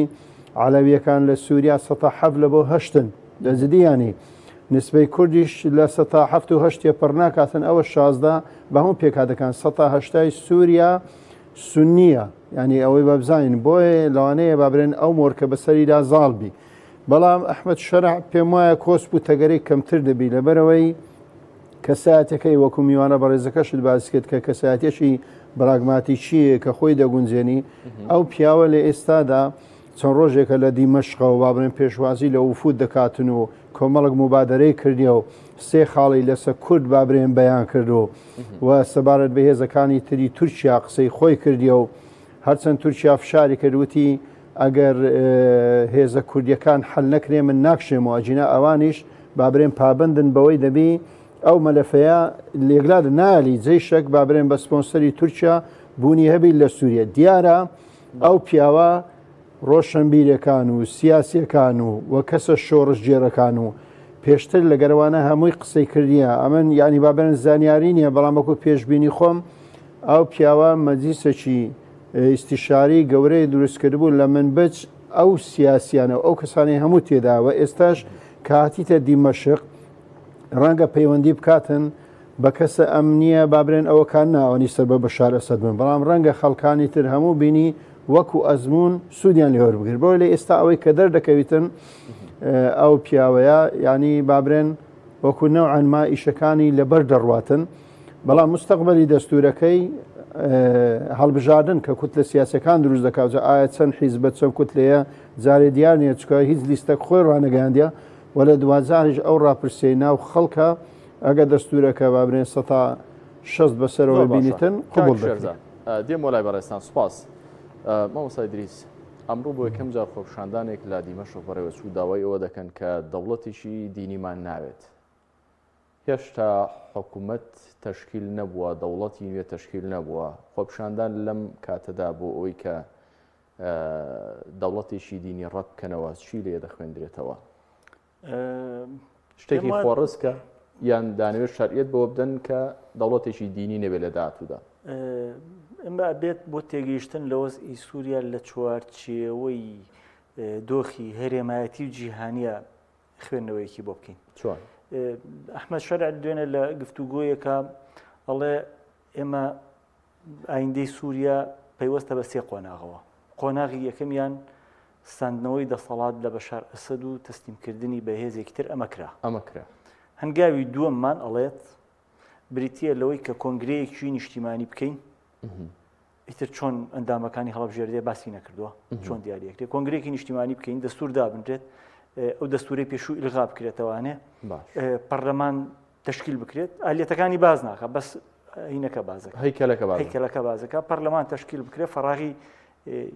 عەلەویەکان لە سوریا سەتا حەفت لە بۆ هەشتن لە جدی یانی نسبەی کوردیش لە سەتا حەفت و هەشت تێپەڕ ناکاتن ئەوە 16 بە هەموو پێکهاتەکان سەتا هەشتای سوریا سنیە یعنی ئەوەی بە بزانین بۆیە لەوانەیە بابرێن ئەو مۆرکە بەسەریدا زاڵ بی بەڵام ئەحمد شەرع پێم وایە کۆسپ و تەگەرەی کەمتر دەبی لەبەرەوەی کەسایەتەکەی وەکو میوانە بەڕێزەکەشت باس کرد کە کەسایەتێکی براگماتیکییە کە خۆی دەگونجێنی ئەو پیاوە لە ئێستادا چەند ڕۆژێکە لە دیمەشقەوە با بڵێن پێشوازی لە وفود دەکاتن و کۆمەڵک موبادەرەی کردیە و سێ خاڵی لەسە کورد با برێن بەیان کرد و و سەبارەت بە هێزەکانی تری تورکیا قسەی خۆی کردیە و هەرچەند تورکیا فشاری کرد وتی ئەگەر هێزە کوردیەکان حل نەکرێ من ناکشێمەوە ئەگینا ئەوانیش با برێن پابەندن بەوەی دەبی ئەو مەلەفەیە لێگلا نالی جەیشەک با برێن بە سپۆنسەری تورکیا بوونی هەبی لە سووریە دیارە ئەو پیاوە ڕۆشنبیرەکان و سیاسیەکان و و کەسە شۆڕشگێڕەکان و پێشتر لەگەروانە هەمووی قسەی کردیە ئەمن یانی بابەن زانیاری نییە بەڵام وەکو پێشبینی خۆم ئەو پیاوە مەجلیسێکی ئیستیشاری گەورەی دروست کردبوو لە منبج ئەو سیاسیانە و ئەو کەسانی هەموو تێدا و ئێستاش کە هاتیتە دیمەشق ڕەنگە پەیوەندی بکاتن بە کەسە ئەمنییە با برێن ئەوەکان ناوەنی سەر بە بەشار ئەسەد بن بەڵام ڕەنگە خەڵکانی تر هەموو بینی وەکو ئەزموون سوودیان لێ وەربگرن بۆیە لە ئێستا ئەوەی کە دەردەکەویتن ئەو پیاوەیە ینی بابرێن وەکو نەوعەن ما ئیشەکانی لەبەر دەڕواتن بەڵام مستەقبلی دەستورەکەی هەڵبژاردن کە کوتلە سیاسەکان دروست دەکات جا ئایا چەند حیزبە چەند کوتلەیە جارێ دیار نییە چکە هیچ لیستەک خۆی ڕانەگەیاندە و لە دواجاریش ئەو ڕاپرسیەی ناو خەڵکە ئەگە دەستورەکە بابرێن سەتا 60 بەسەرەوە بینیتن قبوڵ دەکرێت. دێم وەلای بەڕێزتان سوپاس. مامۆستا ئیدریس ئەمڕۆ بۆ یەکەم جار خۆپیشاندانێک لە دیمەشق بەڕێوەچوو داوای ئەوە دەکەن کە دەوڵەتێکی دینیمان ناوێت. هێشتا حکومەت تەشکیل نەبووە، دەوڵەتی نوێ تەشکیل نەبووە. خۆپیشاندان لەم کاتەدا بۆ ئەوەی کە دەوڵەتێکی دینی ڕەت بکەنەوە چی لێ دەخوێندرێتەوە؟ شتێکی خۆڕسکە یان دانەوێت شەرعیەت بەوە بدەن کە دەوڵەتێکی دینی نەبێت لە داهاتوودا؟ ئێمە ئەبێت بۆ تێگەیشتن لە وەزعی سووریا لە چوارچێوەی دۆخی هەرێمایەتی و جیهانیە خوێندنەوەیەکی بۆ بکەین. چۆن؟ ئەحمەد شەرع دوێنێ لە گفتوگۆیەکە ئەڵێ ئێمە ئایندەی سووریا پەیوەستە بە سێ قۆناغەوە. قۆناغی یەکەمیان سەندنەوەی دەسەڵات لە بەشار ئەسەد و تەسلیمکردنی بە هێزێکی تر ئەمە کرا. ئەمە کرا. هەنگاوی دووەممان ئەڵێت بریتییە لەوەی کە کۆنگرەیەکی نیشتیمانی بکەین ئیتر چۆن ئەندامەکانی هەڵبژێردێ باسی نەکردووە چۆن دیاریەکرێت کۆنگرێکی نیشتیمانی بکەین دەستور دابنرێت ئەو دەستورەی پێشوو ئیلغا بکرێتەوانێ پەرلەمان تشکیل بکرێت ئالیەتەکانی باز ناکە بەس هینەکە بازەکە هەیکەلەکە باز هەیکەلەکە بازەکە پەرلەمان تشکیل بکرێت فەراغی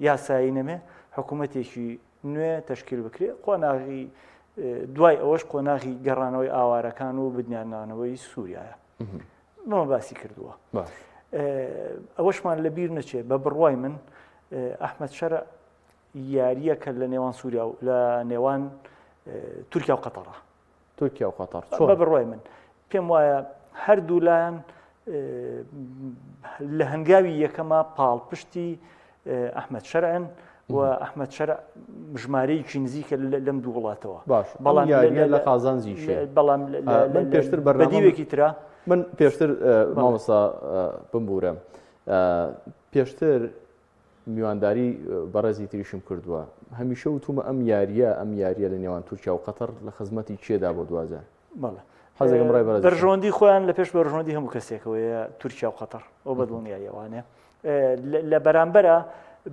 یاسایی نەمێ حکوومەتێکی نوێ تشکیل بکرێت قۆناغی دوای ئەوەش قۆناغی گەڕانەوەی ئاوارەکان و بنیاننانەوەی سووریایە بەمە باسی کردووە ئەوەشمان لە بیر نەچێت بە بڕوای من ئەحمد شەرع یاریەکە لە نێوان سووریا و لە نێوان تورکیا و قەتەڕە تورکیا و قەتەڕ چۆن؟ بە بڕوای من پێم وایە هەردوو لایەن لە هەنگاوی یەکەمە پاڵپشتی ئەحمد شەرعن و ئەحمد شەرع ژمارەیەکی نزیکە لەم دوو وڵاتەوە باش بەڵام لە قازانجیشێ بەڵام من پێشتر بەرنامەیەکی ترە من پێشتر مامۆستا بمبوورە پێشتر میوانداری بەڕێزی تریشم کردووە هەمیشە وتومە ئەم یاریە ئەم یاریە لە نێوان تورکیا و قەتەر لە خزمەتی کێدا بۆ دواجار بەڵێ حەزەکەم ڕای بەڕێز بەرژەوەندی خۆیان لە پێش بەرژەوەندی هەموو کەسێکەوەیە تورکیا و قەتەر ئەو بە دڵنیاییەوانێ لە بەرامبەرە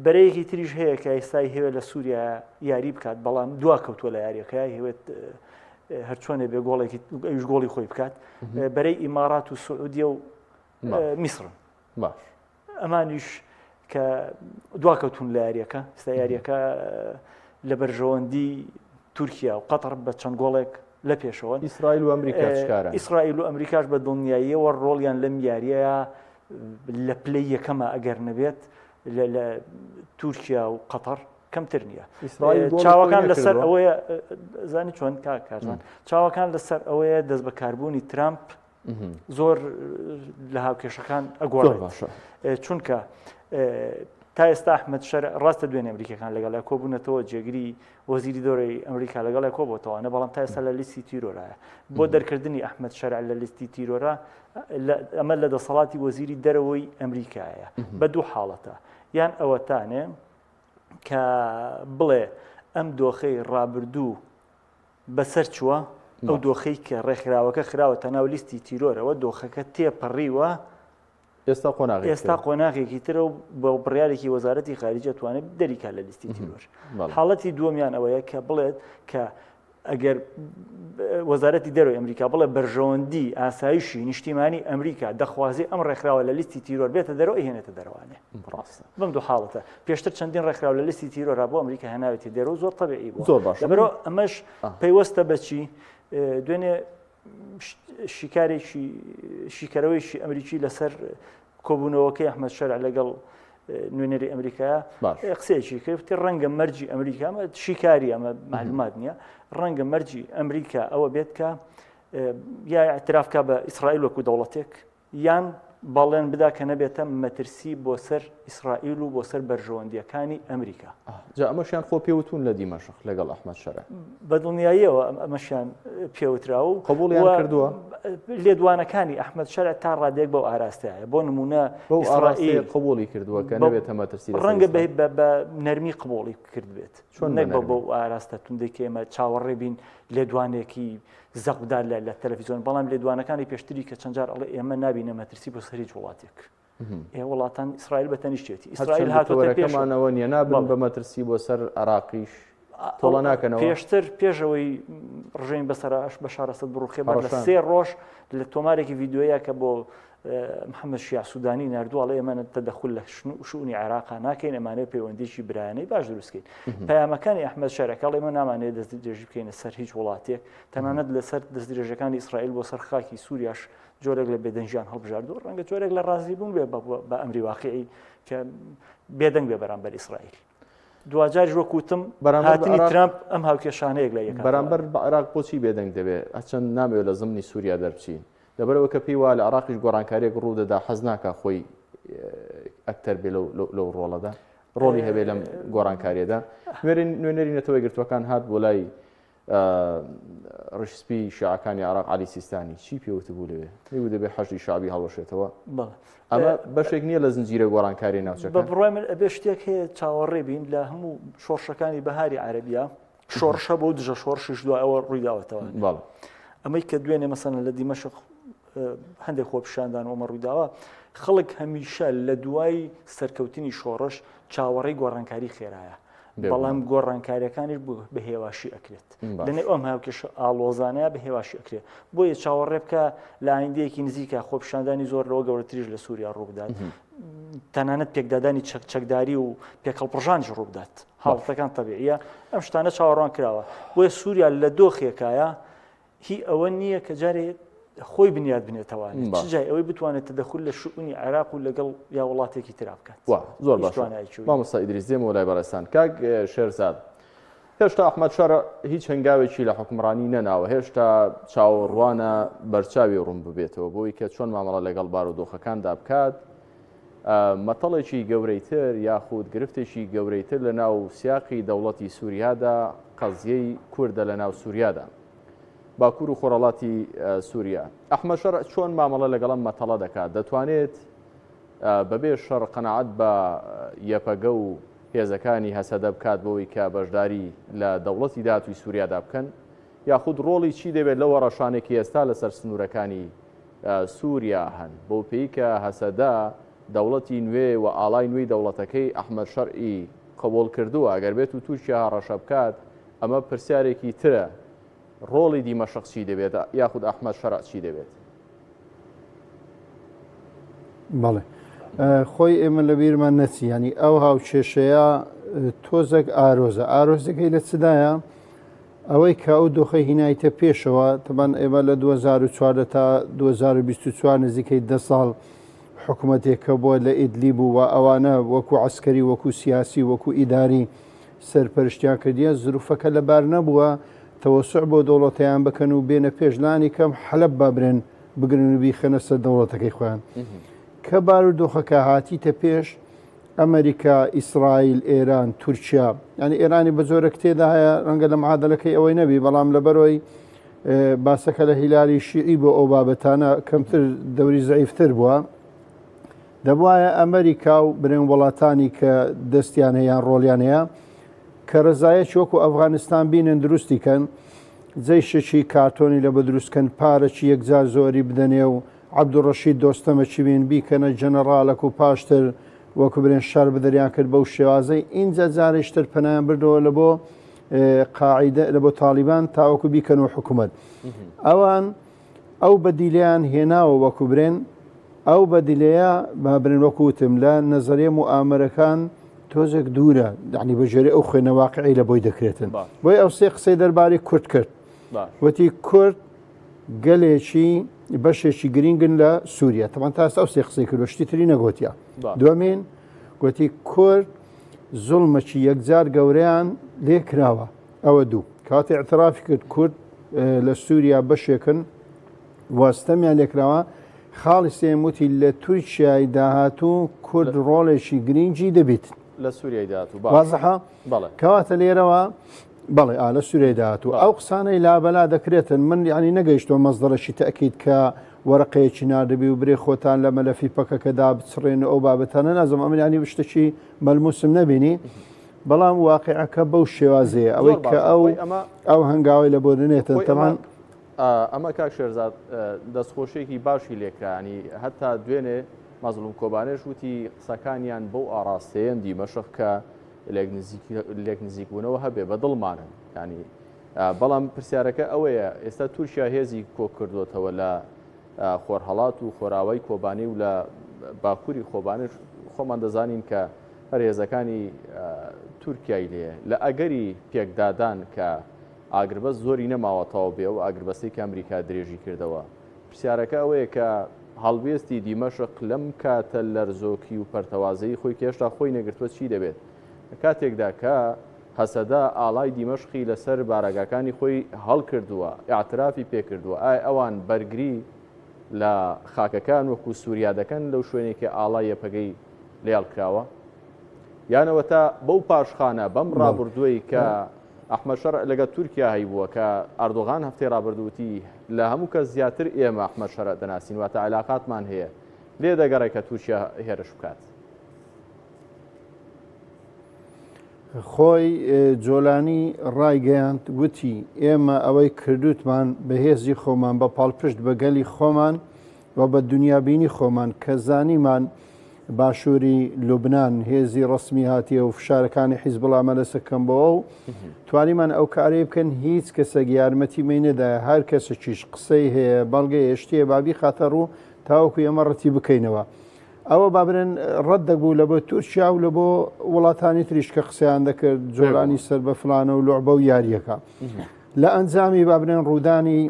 بەرەیەکی تریش هەیە کە ئێستای هەیە لە سووریا یاری بکات بەڵام دوا کەوتووە لە یاریەکە هەوێت هەرچۆنێ بێ گۆڵێکی ئەوش گۆڵی خۆی بکات بەرەی ئیمارات و سعودیە و میسرن باش ئەمانیش کە دواکەوتون لە یاریەکە ئستا یاریەکە لە بەرژەوەندی تورکیا و قەتەر بە چەند گۆڵێک لە پێشەوە ئیسرائیل و ئەمریکا چکارە ئیسرائیل و ئەمریکاش بە دڵنیاییەوە ڕۆڵیان لەم یاریەیە لە پلەی یەکەمە ئەگەر نەبێت لە تورکیا و قەتەر کەمتر نییە چاوەکان لەسەر ئەوەیە زانی چۆن کاک کارزان چاوەکان لەسەر ئەوەیە دەست بەکاربوونی ترامپ زۆر لە هاوکێشەکان ئەگۆڕێت چونکە تا ئێستا ئەحمد شەر ڕاستە دوێنێ ئەمریکەکان لەگەڵ کۆبوونەتەوە جێگری وەزیری دەرەوەی ئەمریکا لەگەڵ کۆبووتەوەە بەڵام تا ئێستا لە لیستی تیرۆرایە بۆ دەرکردنی ئەحمد شەرع لە لیستی تیرۆرا ئەمە لە دەسەڵاتی وەزیری دەرەوەی ئەمریکایە بە دوو حاڵەتە یان ئەوەتانێ کە بڵێ ئەم دۆخەی ڕابردوو بەسەر چووە، ئەو دۆخەی کە ڕێکخراوەکە خراوەتە ناو لیستی تیرۆرەوە، دۆخەکە تێپەڕیوە، ئێستا قۆناغێکی ئێستا قۆناغێکی ترە و بە بڕیارێکی وەزارەتی خارجە توانێت دەریکا لە لیستی تیرۆر. حاڵەتی دووەمیان ئەوەیە کە بڵێت کە ئەگەر وەزارەتی دەرەوەی ئەمریکا بڵێ بەرژەوەندی ئاسایشی نیشتیمانی ئەمریکا دەخوازێ ئەم ڕێکخراوە لە لیستی تیرۆر بێتە دەرەوە ئەیهێنێتە دەرەوانێ. ڕاستە. بەم دوو حاڵەتە پێشتر چەندین ڕێکخراو لە لیستی تیرۆرا بۆ ئەمریکا هێناوێتی دەرەوە زۆر تەبیعی بووە. زۆر باشە. لەبەرئەوە ئەمەش پەیوەستە بە چی؟ دوێنێ. شیکارێکی شیکەرەوەیکی ئەمریکی لەسەر کۆبوونەوەکەی ئەحمەد شەرع لەگەڵ نوێنەری ئەمریکا قسەیەکی کرد ڕەنگە مەرجی ئەمریکا ئەمە شیکاری ئەمە معلومات نییە ڕەنگە مەرجی ئەمریکا ئەوە بێت کە یا اعتراف کا بە ئیسرائیل وەکو دەوڵەتێک یان بەڵێن بدا کە نەبێتە مەترسی بۆ سەر ئیسرائیل و بۆ سەر بەرژەوەندییەکانی ئەمریکا. جا ئەمەشیان خۆ پێوتوون لە دیمەشق لەگەڵ ئەحمەد شەرع؟ بە دڵنیاییەوە ئەمەشیان پێوتراوە و قبوڵیان کردووە؟ لێدوانەکانی ئەحمەد شەرع تا ڕادەیەک بەو ئاراستەیە. بۆ نموونە بەو ئاراستەیە قبوڵی کردووە کە نەبێتە مەترسی لەسەر ڕەنگە بە نەرمی قبوڵی کردبێت، نەک بەو ئاراستە توندەی کە ئێمە چاوەڕێ بین لێدوانێکی زەق بدات لە لە تەلەفیزیۆن بەڵام لێدوانەکانی پێشتری کە چەند جار ئەڵێ ئێمە نابینە مەترسی بۆ سەر هیچ وڵاتێک ئێ وڵاتان ئیسرائیل بە تەنیشتێتی ئیسرائیل هاتۆتە پێشمانەوە نییە نابن بە مەترسی بۆ سەر عراقیش تۆڵە ناکەنەوە پێشتر پێشەوەی ڕژێمی بەسەرش بە شارەسەد بڕوخێ بەر لە سێ ڕۆژ لە تۆمارێکی ڤیددیوەیە کە بۆ محەممەد شیاع سوودانی نردووە ئەڵێ ئێمە تەدەخول لە شوونی عێراقا ناکەین ئەمانەیە پەیوەندیی برایانەی باش دروستکەین پەیامەکانی ئەحمەد شەرع ئەڵێ ئێمە نامانەیە دەست درێژی بکەینە سەر هیچ وڵاتێک تەنانەت لەسەر دەستدرێژەکانی ئیسرائیل بۆ سەر خاکی سووریاش جۆرێک لە بێدەنگیان هەڵبژاردووە ڕەنگە جۆرێک لە ڕازی بوون بێ بە ئەمری واقعی کە بێدەنگ بێ بەرامبەر ئیسرائیل. دواجاریش وەک وتم هاتنی ترامپ ئەم هاوکێشانەیەک لە یەکە بەرامبەر بە عێراق بۆچی بێدەنگ دەبێت هەرچەند نامەوێت لە زمنی سووریا دەربچین لەبەرئەوە کە پێی وایە لە عێراقیش گۆڕانکارییەک ڕوو دەدا حەز ناکا خۆی ئەکتەر بێ لەو ڕۆڵەدا ڕۆڵی هەبێ لەم گۆڕانکاریەدا نوێنەری نەتەوە یەکگرتووەکان هات بۆ لای ڕیشسپی شیعەکانی عێراق عەلی سیستانی چی پێوتبوو لەوێ پێی دەبێ حەشدی شەعبی هەڵوەشێتەوە ئەمە بەشێک نییە لە زنجیرە گۆڕانکاری ناوچەکە بە بڕوای من ئەبێ شتێک هەیە چاوەڕێ بین لە هەموو شۆڕشەکانی بەهاری عەرەبیە شۆڕش هەبوو و دژە شۆڕشیش دوای ئەوە ڕوویداوەتەوە. بەڵێ. ئەمەی کە دوێنێ مەسەلەن لە دیمەشق هەندێک خۆپیشاندان و ئەمە ڕوویداوە، خەڵک هەمیشە لە دوای سەرکەوتنی شۆڕش چاوەڕێی گۆڕانکاری خێرایە. بەڵام گۆڕانکاریەکانیش بە هێواشی ئەکرێت. لە نێو ئەم هاوکێشە ئاڵۆزانەیە بە هێواشی ئەکرێت. بۆیە چاوەڕێ بکە لە ئایندەیەکی نزیکە خۆپیشاندانی زۆر لەوە گەورەتریش لە سووریا ڕووبدات. تەنانەت پێکدادانی چەک چەکداری و پێکهەڵپڕژانیش ڕووبدات. حاڵەتەکان تەبیعیە ئەم شتانە چاوەڕوان کراوە بۆیە سووریا لە دۆخێکایە هی ئەوە نییە کە جارێ خۆی بنیاد بنێتەوە چ جای ئەوەی بتوانێت تەدەخول لە شؤونی عێراق و لەگەڵ یا وڵاتێکی ترا بکات وا زۆر باشە مامۆستا ئیدریس دێمەوە لای بەڕێزتان کاک شێرزاد هێشتا ئەحمەد شەرع هیچ هەنگاوێکی لە حکومڕانی نەناوە هێشتا چاوەڕوانە بەرچاوی ڕوون ببێتەوە بۆی کە چۆن مامەڵە لەگەڵ بارودۆخەکاندا بکات مەتەڵێکی گەورەی تر یاخود گرفتێکی گەورەی تر لە ناو سیاقی دەوڵەتی سووریادا قەزیەی کوردە لە ناو سووریادا. باکوور و خۆرهەڵاتی سووریا. ئەحمەد شەرع چۆن مامەڵە لەگەڵ ئەم مەتەڵە دەکات؟ دەتوانێت بەبێ شەڕ قەناعەت بە یەپەگە و هێزەکانی هەسەدە بکات بەوەی کە بەشداری لە دەوڵەتی داهاتووی سووریادا بکەن؟ یاخود ڕۆڵی چی دەبێت لەو هەڕەشانەی کە ئێستا لەسەر سنوورەکانی سووریا هەن، بەو پێی کە هەسەدە دەوڵەتی نوێ و ئاڵای نوێی دەوڵەتەکەی ئەحمەد شەرعی قبوڵ کردووە، ئەگەر بێت و تورکیا هەڕەشە بکات، ئەمە پرسیارێکی ترە، ڕۆڵی دیمەشق چی دەبێت یاخود ئەحمەد شەرع چی دەبێت؟ بەڵێ خۆی ئێمە لە بیرمان نەچی ینی ئەو هاوکێشەیە تۆزێک ئارۆزە ئارۆزەکەی لە چدایە؟ ئەوەی کە ئەو دۆخەی هینایتە پێشەوە، تەبعەن ئێمە لە 2014 تا 2024 نزیکەی دە ساڵ حکومەتێک کە بووە لە ئیدلیب و ئەوانە وەکو عەسکەری وەکو سیاسی وەکو ئیداری سەرپەرشتیان کردیە، زروفەکە لەبار نەبووە تەوەسوع بۆ دەوڵەتەیان بکەن و بێنە پێش لانی کەم حەلەب بابرێن بگرن و بیخەنە سەر دەوڵەتەکەی خۆیان. کە بارودۆخەکە هاتیتە پێش ئەمریکا، ئیسرائیل، ئێران، تورکیا، یعنی ئێرانی بە جۆرێک تێدا هەیە ڕەنگە لە معادلەکەی ئەوەی نەبی، بەڵام لەبەرەوەی باسەکە لە هیلالی شیعی بۆ ئەو بابەتانە کەمتر دەوری زەعیفتر بووە. دەبواە ئەمریکا و برێن وڵاتانی کە دەستیان هەیە یان ڕۆڵیان هەیە کە ڕزایەکی وەکو ئەفغانستان بینن دروستی کەن جەیشێکی کارتۆنی لە بە دروستکەن پارەکی یەکجار زۆری بدەنێ و عەبدولڕەشید دۆستەمەکی بین بیکەنە جەنەڕاڵەک و پاشتر وەکو برێن شار بدەریان کرد بەو شێوازەی ئینجا جارێکتر پەنایان بردەوە لە بۆ قاعیدە لە بۆ تاڵیبان تاوەکو بیکەن و حکوومەت ئەوان ئەو بەدیلیان هێناوە وەکو برێن ئەو بەدیلەیە با برێن وەکو وتم لە نەزەریە موئامەرەکان تۆزێک دوورە یعنی بە ژێری ئەو خوێنە واقعی لە بۆی دەکرێتن بۆی ئەو سێ قسەی دەربارەی کورد کرد وتی کورد گەلێکی بەشێکی گرینگن لە سووریا تەمان تا ئێستا ئەو سێ قسەی کردووە شتی تری نەگۆتیە دومین گوتی کورد زوڵمەکی یەکجار گەورەیان لێ کراوە ئەوە دوو کاتی اعترافی کرد کورد لە سووریا بەشێکن وەستەمیان لێکراوە خاڵی سێم وتی لە تورکیای داهاتوو کورد ڕۆڵێکی گرنگی دەبیت لە سووریای داهاتوو وازحە کەواتە لێرەوە بەڵێ ئا لە سووریای داهاتوو ئەو قسانەی لابەلا دەکرێتن من یعنی نەگەیشتەوە مەزدەرەکی تەکیید کە وەرەقەیەکی ناردبی و برێ خۆتان لە مەلەفی پەکەکەدا بچڕێن و ئەو بابەتانە نازم ئەمن ینی شتێکی مەلموسم نەبینی بەڵام واقعەکە بەو شێوازەیە ئەوەی کە ئەو ئەو هەنگاوی لە بۆ دنێتن تەمان ئەمە کاک شێرزاد دەستخۆشیێکی باشی لێکرانی هەتا دوێنێ مەزڵوم کۆبانێش وتی قسەکانیان بەو ئاراستەیەن دیمەشق کە لێک نزیکبوونەوە هەبێ بە دڵمانن ینی بەڵام پرسیارەکە ئەوەیە ئێستا تورکیا هێزی کۆ کردوتەوە لە خۆرهڵات و خۆراوای کۆبانی و لە باکووری خۆبانش خۆمان دەزانین کە هەر هێزەکانی تورکیای لێ لە ئەگەری پێکدادان کە ئاگربەست زۆری نەماوە تەواو بێ و ئاگربەستەی کە ئەمریکا درێژی کردەوە پرسیارەکە ئەوەیە کە هەڵوێستی دیمەشق لەم کاتە لەرزۆکی و پەرتەوازەیی خۆی کە هێشتا خۆی نەگرتووە چی دەبێت؟ لە کاتێکدا کە هەسەدە ئاڵای دیمەشقی لەسەر بارەگاکانی خۆی هەڵکردووە، ئیعترافی پێکردووە، ئایا ئەوان بەرگری لە خاکەکان وەکو سووریا دەکەن لەو شوێنەی کە ئاڵای یەپەگەی لێ هەڵکراوە؟ یان ئەوەتا بەو پاشخانە، بەم ڕابردووەی کە ئەحمەد شەرع لەگەڵ تورکیا هەیبووە کە ئەردۆغان هەفتەی ڕابردوو وتی لە هەموو کەس زیاتر ئێمە ئەحمەد شەرع دەناسین واتە عیلاقاتمان هەیە لێ دەگەڕێ کە تورکیا هێرش بکات. خۆی جۆلانی ڕایگەیاند وتی ئێمە ئەوەی کردوتمان بە هێزی خۆمان بە پاڵپشت بە گەلی خۆمان و بە دنیابینی خۆمان کە زانیمان باشووری لوبناان هێزی ڕسمی هاتیە و فشارەکانی حیزبڵامە لەسەر کەمبەوە و توانیمان ئەو کارەی بکەن هیچ کەسێک یارمەتی مەی نەدایە هەر کەسێکیش قسەی هەیە بەڵگەی شتێ بابی خاتە ڕوو تاوەکو ئێمە ڕەتی بکەینەوە ئەوە بابرێن ڕەت دەبوو لە بۆ تورکیا و لە بۆ وڵاتانی تریش کە قسەیان دەکرد جۆرانی سەر بە فلانە و لعبە و یاریەکە لە ئەنجامی بابرێن ڕوودانی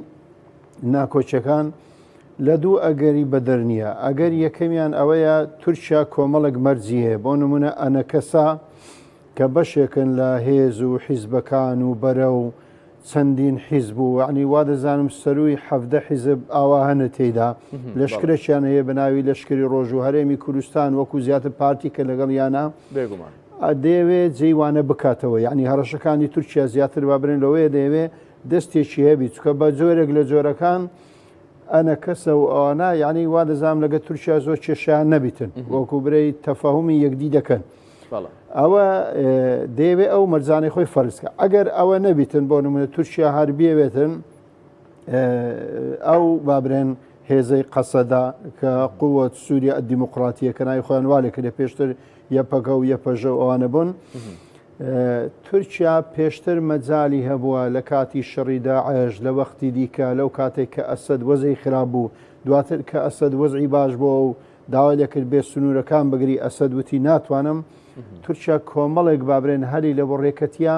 ناکۆچەکان لە دوو ئەگەری بەدەر نییە ئەگەر یەکەمیان ئەوەیە تورکیا کۆمەڵێک مەرجی هەیە بۆ نمونە ئەنەکەسا کە بەشێکن لە هێز و حیزبەکان و بەرە و چەندین حیزب و یعنی وا دەزانم سەروی حەڤدە حیزب ئاوا هەنە تێیدا لەشکرێکیان هەیە بە ناوی لەشکری ڕۆژ و هەرێمی کوردستان وەکو زیاتر پارتی کە لەگەڵ یانە بێگومان دەیەوێ جێی وانە بکاتەوە یعنی هەڕەشەکانی تورکیا زیاتر با برێن لەوەیە دەیەوێ دەستێکی هەبی چکە بە جۆرێک لە جۆرەکان ئەنە کەسە و ئەوانە یعنی وا دەزانم لەگە تورکیا زۆر کێشیان نەبیتن وەکو برەی تەفاهمی یەکدی دەکەن ئەوە دەیەوێ ئەو مەرجانەی خۆی فەرزکە ئەگەر ئەوە نەبیتن بۆ نمونە تورکیا هەر بێوێتن ئەو بابرێن هێزەی قەسەدا کە قووەت سووریا دیموکراتیە کە ناوی خۆیان والێ کرد پێشتر یەپەگە و یەپەژە و ئەوانە بوون تورکیا پێشتر مەجالی هەبووە لە کاتی شەڕی داعش لە وەختی دیکە لەو کاتێک کە ئەسەد وەزعی خراپ بوو دواتر کە ئەسەد وەزعی باش بووە و داوای لێکرد بێ سنوورەکان بگری ئەسەد وتی ناتوانم تورکیا کۆمەڵێک بابرێن هەلی لە بۆ ڕێکەتیا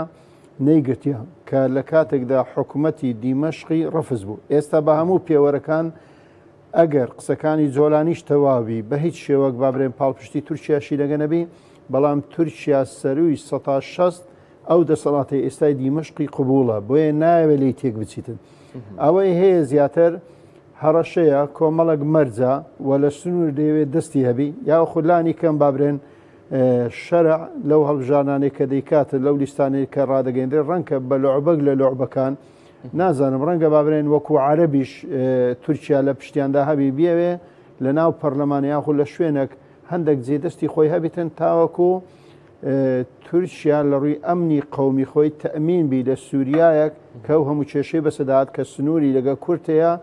نەیگرتیە کە لە کاتێکدا حکوومەتی دیمەشقی ڕەفز بوو ئێستا بە هەموو پێوەرەکان ئەگەر قسەکانی جۆلانیش تەواوی بە هیچ شێوەک بابرێن پاڵپشتی تورکیاشی لەگە نەبی بەڵام تورکیا سەروی 16 ئەو دەسەڵاتی ئێستای دیمەشقی قوبوڵە بۆیە ناوێ لی تێک بچیتن ئەوەی هەیە زیاتر هەڕەشەیە کۆمەڵێک مەرجە و لە سنوور دەیەوێت دەستی هەبی یاخود لانی کەم بابرێن شەرع لەو هەڵبژاردنانەی کە دەیکاتن لەو لیستانەی کە ڕادەگەیندرێت ڕەنکە بە لعبەک لە لعبەکان نازانم ڕەنگە بابرێن وەکو عەرەبیش تورکیا لە پشتیاندا هەبی بیەوێ لە ناو پەرلەمان یاخود لە شوێنێک هەندێک جێ دەستی خۆی هەبیتن تاوەکو تورکیا لە ڕووی ئەمنی قەومی خۆی تەئمین بی لە سوریایەک کە ئەو هەموو کێشەی بەسەدات کە سنووری لەگە کورد هەیە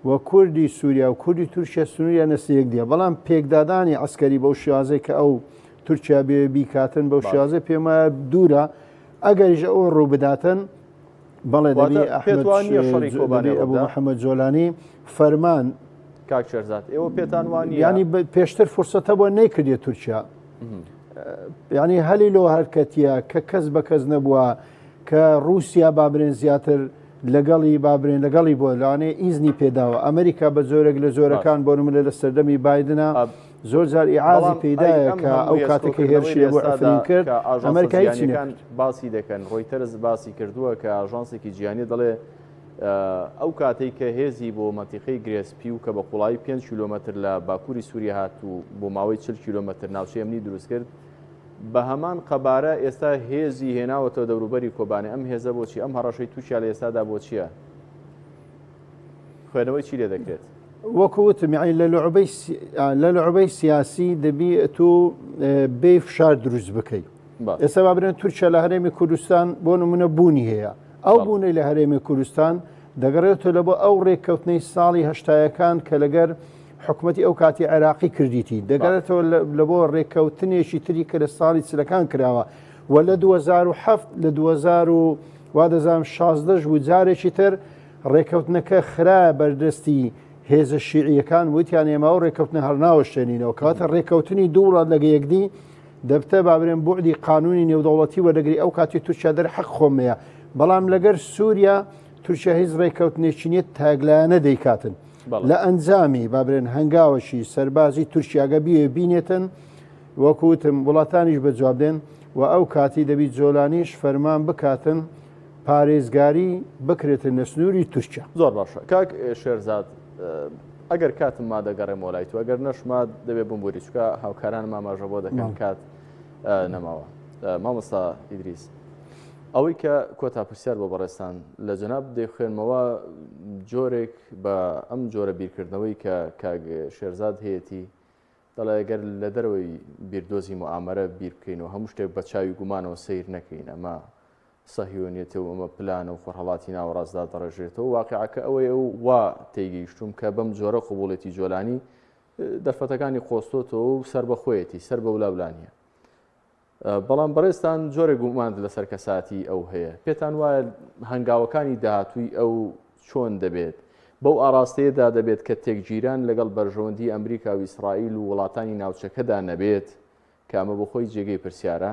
و کوردی سووریا و کوردی تورکیا سنووریان لەسەر یەک دیە بەڵام پێکدادانی عسکەری بەو شێوازەی کە ئەو تورکیا بێ بیکاتن بەو شێوازە پێم وایە دوورە ئەگەریش ئەو ڕوو بداتن بەڵێ دەبی ئەحمەد شەڕی کۆبانێ ئەبوو محەممەد جۆلانی فەرمان کاک شێرزاد ئێوە پێتان وانە ینی پێشتر فرسەتە بۆ نەیکردێت تورکیا ینی هەلی لۆ هەرکەتیە کە کەس بە کەس نەبووە کە رووسیا بابرێن زیاتر لەگەڵی با برێن لەگەڵی بۆ لەوانەیە ئیزنی پێداوە ئەمریکا بە جۆرێک لە جۆرەکان بۆ نمونە لە سەردەمی بایدنە زۆر جار ئیعازی پێدایە کە ئەو کاتێک هێرشی بۆ عەفرین کرد ئەمریکا هیچی نەکرد. باسی دەکەن ڕۆیتەرز باسی کردووە کە ئاژانسێکی جیهانی دەڵێ ئەو کاتەی کە هێزی بۆ مەنتیقەی گرێسپی و کە بە قوڵایی 5 کیلۆمەتر لە باکووری سووریا هات و بۆ ماوەی 40 کیلۆمەتر ناوچەی ئەمنی دروست کرد بە هەمان قەبارە ئێستا هێزی هێناوەتەوە دەوروبەری کۆبانێ، ئەم هێزە بۆچی؟ ئەم هەڕەشەی تورکیا لە ئێستادا بۆ چییە؟ خوێنەوەی چی لێ دەکرێت؟ وەکو وتم یعنی لە لعبەی لە لعبەی سیاسی دەبی تۆ بێ فشار دروست بکەی ئێستا با برێن تورکیا لە هەرێمی کوردستان بۆ نمونە بوونی هەیە ئەو بوونەی لە هەرێمی کوردستان دەگەڕێتەوە لە بۆ ئەو ڕێککەوتنەی ساڵی هەشتایەکان کە لەگەر حکومەتی ئەو کاتی عێراقی کردیتی دەگەڕێتەوە لە بۆ ڕێککەوتنێکی تری کە لە ساڵی چلەکان کراوە و لە 2007 لە 2000 و وا دەزانم 16 بوو جارێکی تر ڕێککەوتنەکە خرایە بەردەستی هێزە شیعیەکان وتیان ئێمە ئەو ڕێککەوتنە هەرناوەشێنینەوە کەواتە ڕێککەوتنی دوو وڵات لەگە یەکدی دەبتە بابرێن بوعدی قانونی نێودەوڵەتی وەردەگری ئەو کاتی تورکیا دەر حەق خۆمەیە بەڵام لەگەر سووریا تورکیا هیچ ڕێککەوتنێکی نیە تاگلایەنە دەیکاتن لە ئەنجامی بابرێن هەنگاوەشی سەربازی تورکیاگە بیێ بینێتن وەکوتم وڵاتانیش بە جواب دێن و ئەو کاتی دەبی جۆلانیش فەرمان بکاتن پارێزگاری بکرێتن لە سنووری تورکیا. زۆر باشە کاک شێرزاد ئەگەر کاتم ما دەگەڕێمەوە لای تو ئەگەر نەشما دەبێ بمبوری چکە هاوکارانم ئاماژە بۆ دەکەن کات نەماوە مامۆستا ئیدریس ئەوەی کە کۆتا پرسیار بۆ بەڕێستان لە جەناب دەیخوێنمەوە جۆرێک بە ئەم جۆرە بیرکردنەوەی کە کاک شێرزاد هەیەی دەڵێ گەر لە دەرەوەی بیردۆزی موئامەرە بیر بکەین و هەموو شتێک بە چاوی گومانەوە سەیر نەکەین ئەمە سەهیۆنیەتە و ئەمە پلانە و خۆرهەڵاتی ناوەڕاست دادەڕێژرێتەوە واقیعەکە ئەوەیە و وا تێگەیشتووم کە بەم جۆرە قبوڵێتی جۆلانی دەرفەتەکانی قۆستۆتەوە و سەربەخۆیەتی سەر بە ولاولا نییە بەڵام بەڕێزتان جۆرێک گومانت لەسەر کەساتی ئەو هەیە پێتان وایە هەنگاوەکانی داهاتووی ئەو چۆن دەبێت؟ بەو ئاراستەیەدا دەبێت کە تێکگیران لەگەڵ بەرژەوەندی ئەمریکا و ئیسرائیل و وڵاتانی ناوچەکەدا نەبێت کە ئەمە بۆ خۆی جێگەی پرسیارە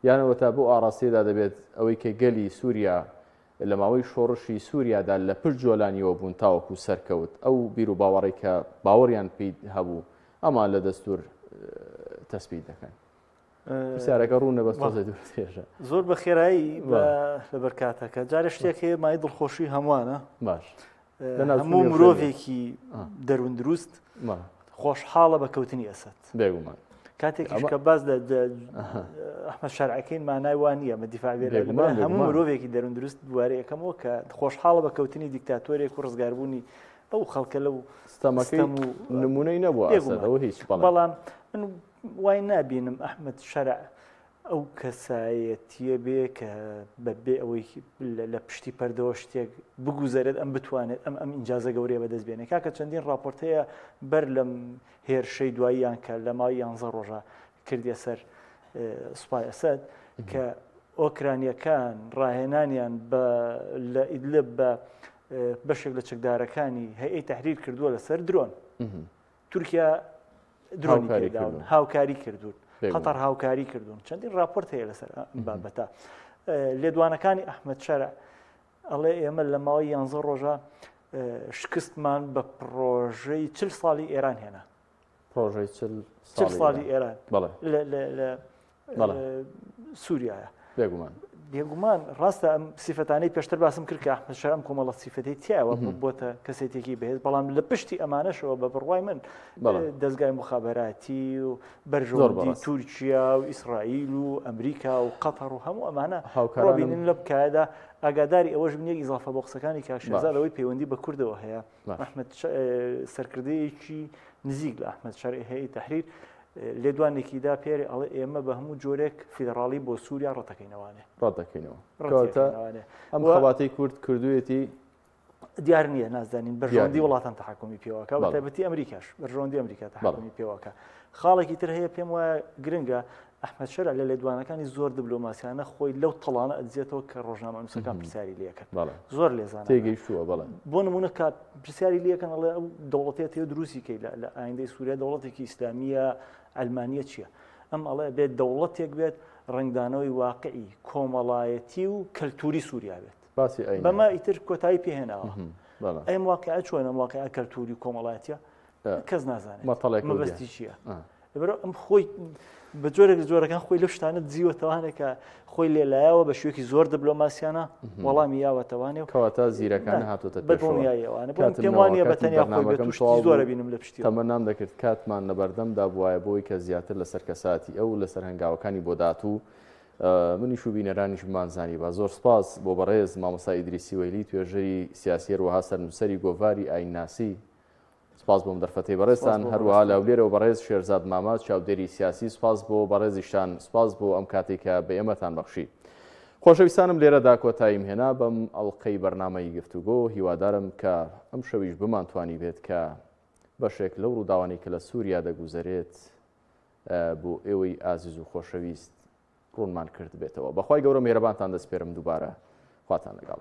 یان ئەوەتا بەو ئاراستەیەدا دەبێت ئەوەی کە گەلی سووریا لە ماوەی شۆڕشی سووریادا لە پشت جۆلانیەوە بوون تاوەکو سەرکەوت ئەو بیروباوەڕی کە باوەڕیان پێی هەبوو ئەمان لە دەستور تەسبیت دەکەن. پرسیارەکە ڕوونە بەس تۆزێ دوور درێژە. زۆر بە خێرایی لەبەر کاتەکە جارێ شتێک هەیە مای دڵخۆشی هەمووانە باش هەموو مرۆڤێکی دەروون دروست خۆشحاڵە بە کەوتنی ئەسەد بێگومان کاتێکیش کە باز لە ئەحمەد شەرعەکەین مانای وان نییە مە دیفاع بێ هەموو مرۆڤێکی دەروون دروست دووارە یەکەمەوە کە خۆشحاڵە بە کەوتنی دیکتاتۆرێک و ڕزگاربوونی ئەو خەڵکە لەو ستەمەکەی نمونەی نەبووە ئەسەدەوە هیچ بەڵام من وای نابینم ئەحمەد شەرع ئەو کەسایەتیە بێ کە بە بێ ئەوەی لە پشتی پەردەوە شتێک بگوزەرێت ئەم بتوانێت ئەم ئەم ئینجازە گەورەیە بەدەست بێنێ کاکە چەندین راپۆرت هەیە بەر لەم هێرشەی دواییان کە لە ماوەی یانزە ڕۆژە کردیە سەر سوپای ئەسەد کە ئۆکرانیەکان ڕاهێنانیان بە لە ئیدلب بە بەشێک لە چەکدارەکانی هەیئەی تەحریر کردووە لەسەر درۆن تورکیا درۆنی پێداون هاوکاری کردوون قەتەر هاوکاری کردوون چەندین راپۆرت هەیە لەسەر ئەم بابەتە لێدوانەکانی ئەحمەد شەرع ئەڵێ ئێمە لە ماوەی یانزە ڕۆژە شکستمان بە پرۆژەی چل ساڵی ئێران هێنا پرۆژەی چل ساڵی ئێران لە سووریایە بێگومان بێگومان ڕاستە ئەم سیفەتانەی پێشتر باسم کرد کە ئەحمەد شەرع ئەم کۆمەڵە سیفەتەی تیاوە بۆتە کەسێتێکی بەهێز بەڵام لە پشتی ئەمانەشەوە بە بڕوای من دەستگای مخابراتی و بەرژەوەندی تورکیا و ئیسرائیل و ئەمریکا و قەتەر و هەموو ئەمانە هاوکاربینن لە بکایەدا ئاگاداری ئەوەش بن یەک ئیزافە بۆ قسەکانی کاک شێرزاد ئەوەی پەیوەندی بە کوردەوە هەیە ئەحمەد سەرکردەیەکی نزیک لە ئەحمەد شەرعی هەیئەی تەحریر لێدوانێکی دا پێرێ ئەڵێ ئێمە بە هەموو جۆرێک فیدراڵی بۆ سووریا ڕەتەکەینەوانێ ڕەتەکەینەوە ئەم خەباتەی کورد کردوێتی دیار نییە نازانین بەرژەوەندی وڵاتان تحکمی پێوەکە بە تایبەتی ئەمریکاش بەرژەوەندی ئەمریکا تحکمی پێوەکە خاڵێکی تر هەیە پێم وایە گرنگە ئەحمەد شەرع لە لێدوانەکانی زۆر دبلۆماسیانە خۆی لەو تەڵانە ئەدزێتەوە کە ڕۆژنامەنووسەکان پرسیاری لەکەن زۆر لێزان تێگەیشتووە بەڵێ بۆ نمونە کە پرسیاری لەکەن ئەڵێ ئەو دەوڵەتێت تێ دروستی کەی لە ئایندەی سووریا دەوڵەتێکی ئیسلامیە ئەلمانیە چییە ئەم ئەڵێ بێت دەوڵەتێک بێت ڕنگدانەوەی واقعی کۆمەڵایەتی و کەلتوری سووریا بێت. باسی ئاین بەمە ئیتر کۆتایی پێهێناوە ئەم واقعە چۆن ئەم واقعە کەلتوری و کۆمەڵایەتیە کەس نازانێت مەبەستی چییە لەبەرئەوە ئەم خۆی بە جۆرێک لە جۆرەکان خۆی لەو شتانە دزیوەتەوانێک کە خۆی لێلایەوە بە شوێکی زۆر دبلۆماسیانە وەڵامی یاوەتەوانێ و کەواتە زیرەکانە هاتوتە بەدڵنیاییەوانە بۆم پێم وانییە بە تەنیا خۆی بێت و شتی زۆر ئەبینم لە پشتیەوە. تەمەنام دەکرد کاتمان لەبەردەمدا بوایە بۆی کە زیاتر لەسەر کەساتی ئەو لەسەر هەنگاوەکانی بۆ داهاتوو منیش و بینەرانیش بمانزانیبا. زۆر سپاس بۆ بەڕێز مامۆستا ئیدریسی وەیلی توێژەری سیاسی هەروەها سەرنووسەری گۆڤاری ئایینناسی سپاس بۆم دەرفەتەی بەڕێزتان هەروەها لە هەولێرەوە بەڕێز شێرزاد مامە چاودێری سیاسی سپاس بۆ بەڕێزیشتان سپاس بۆ ئەم کاتێک کە بە ئێمەتان بەخشی خۆشەویستانم لێرەدا کۆتاییم هێنا بەم ئەڵلقەی بەرنامەی گفتوگۆ هیوادارم کە ئەم شەویش بمانتوانی بێت کە بەشێک لەو ڕووداوانەی کە لە سووریا دەگوزەرێت بۆ ئێوەی ئازیز و خۆشەویست ڕوونمان کردبێتەوە بەخوای گەورە مێرەبانتان دەسپێرم دووبارە خواتان لەگەڵ.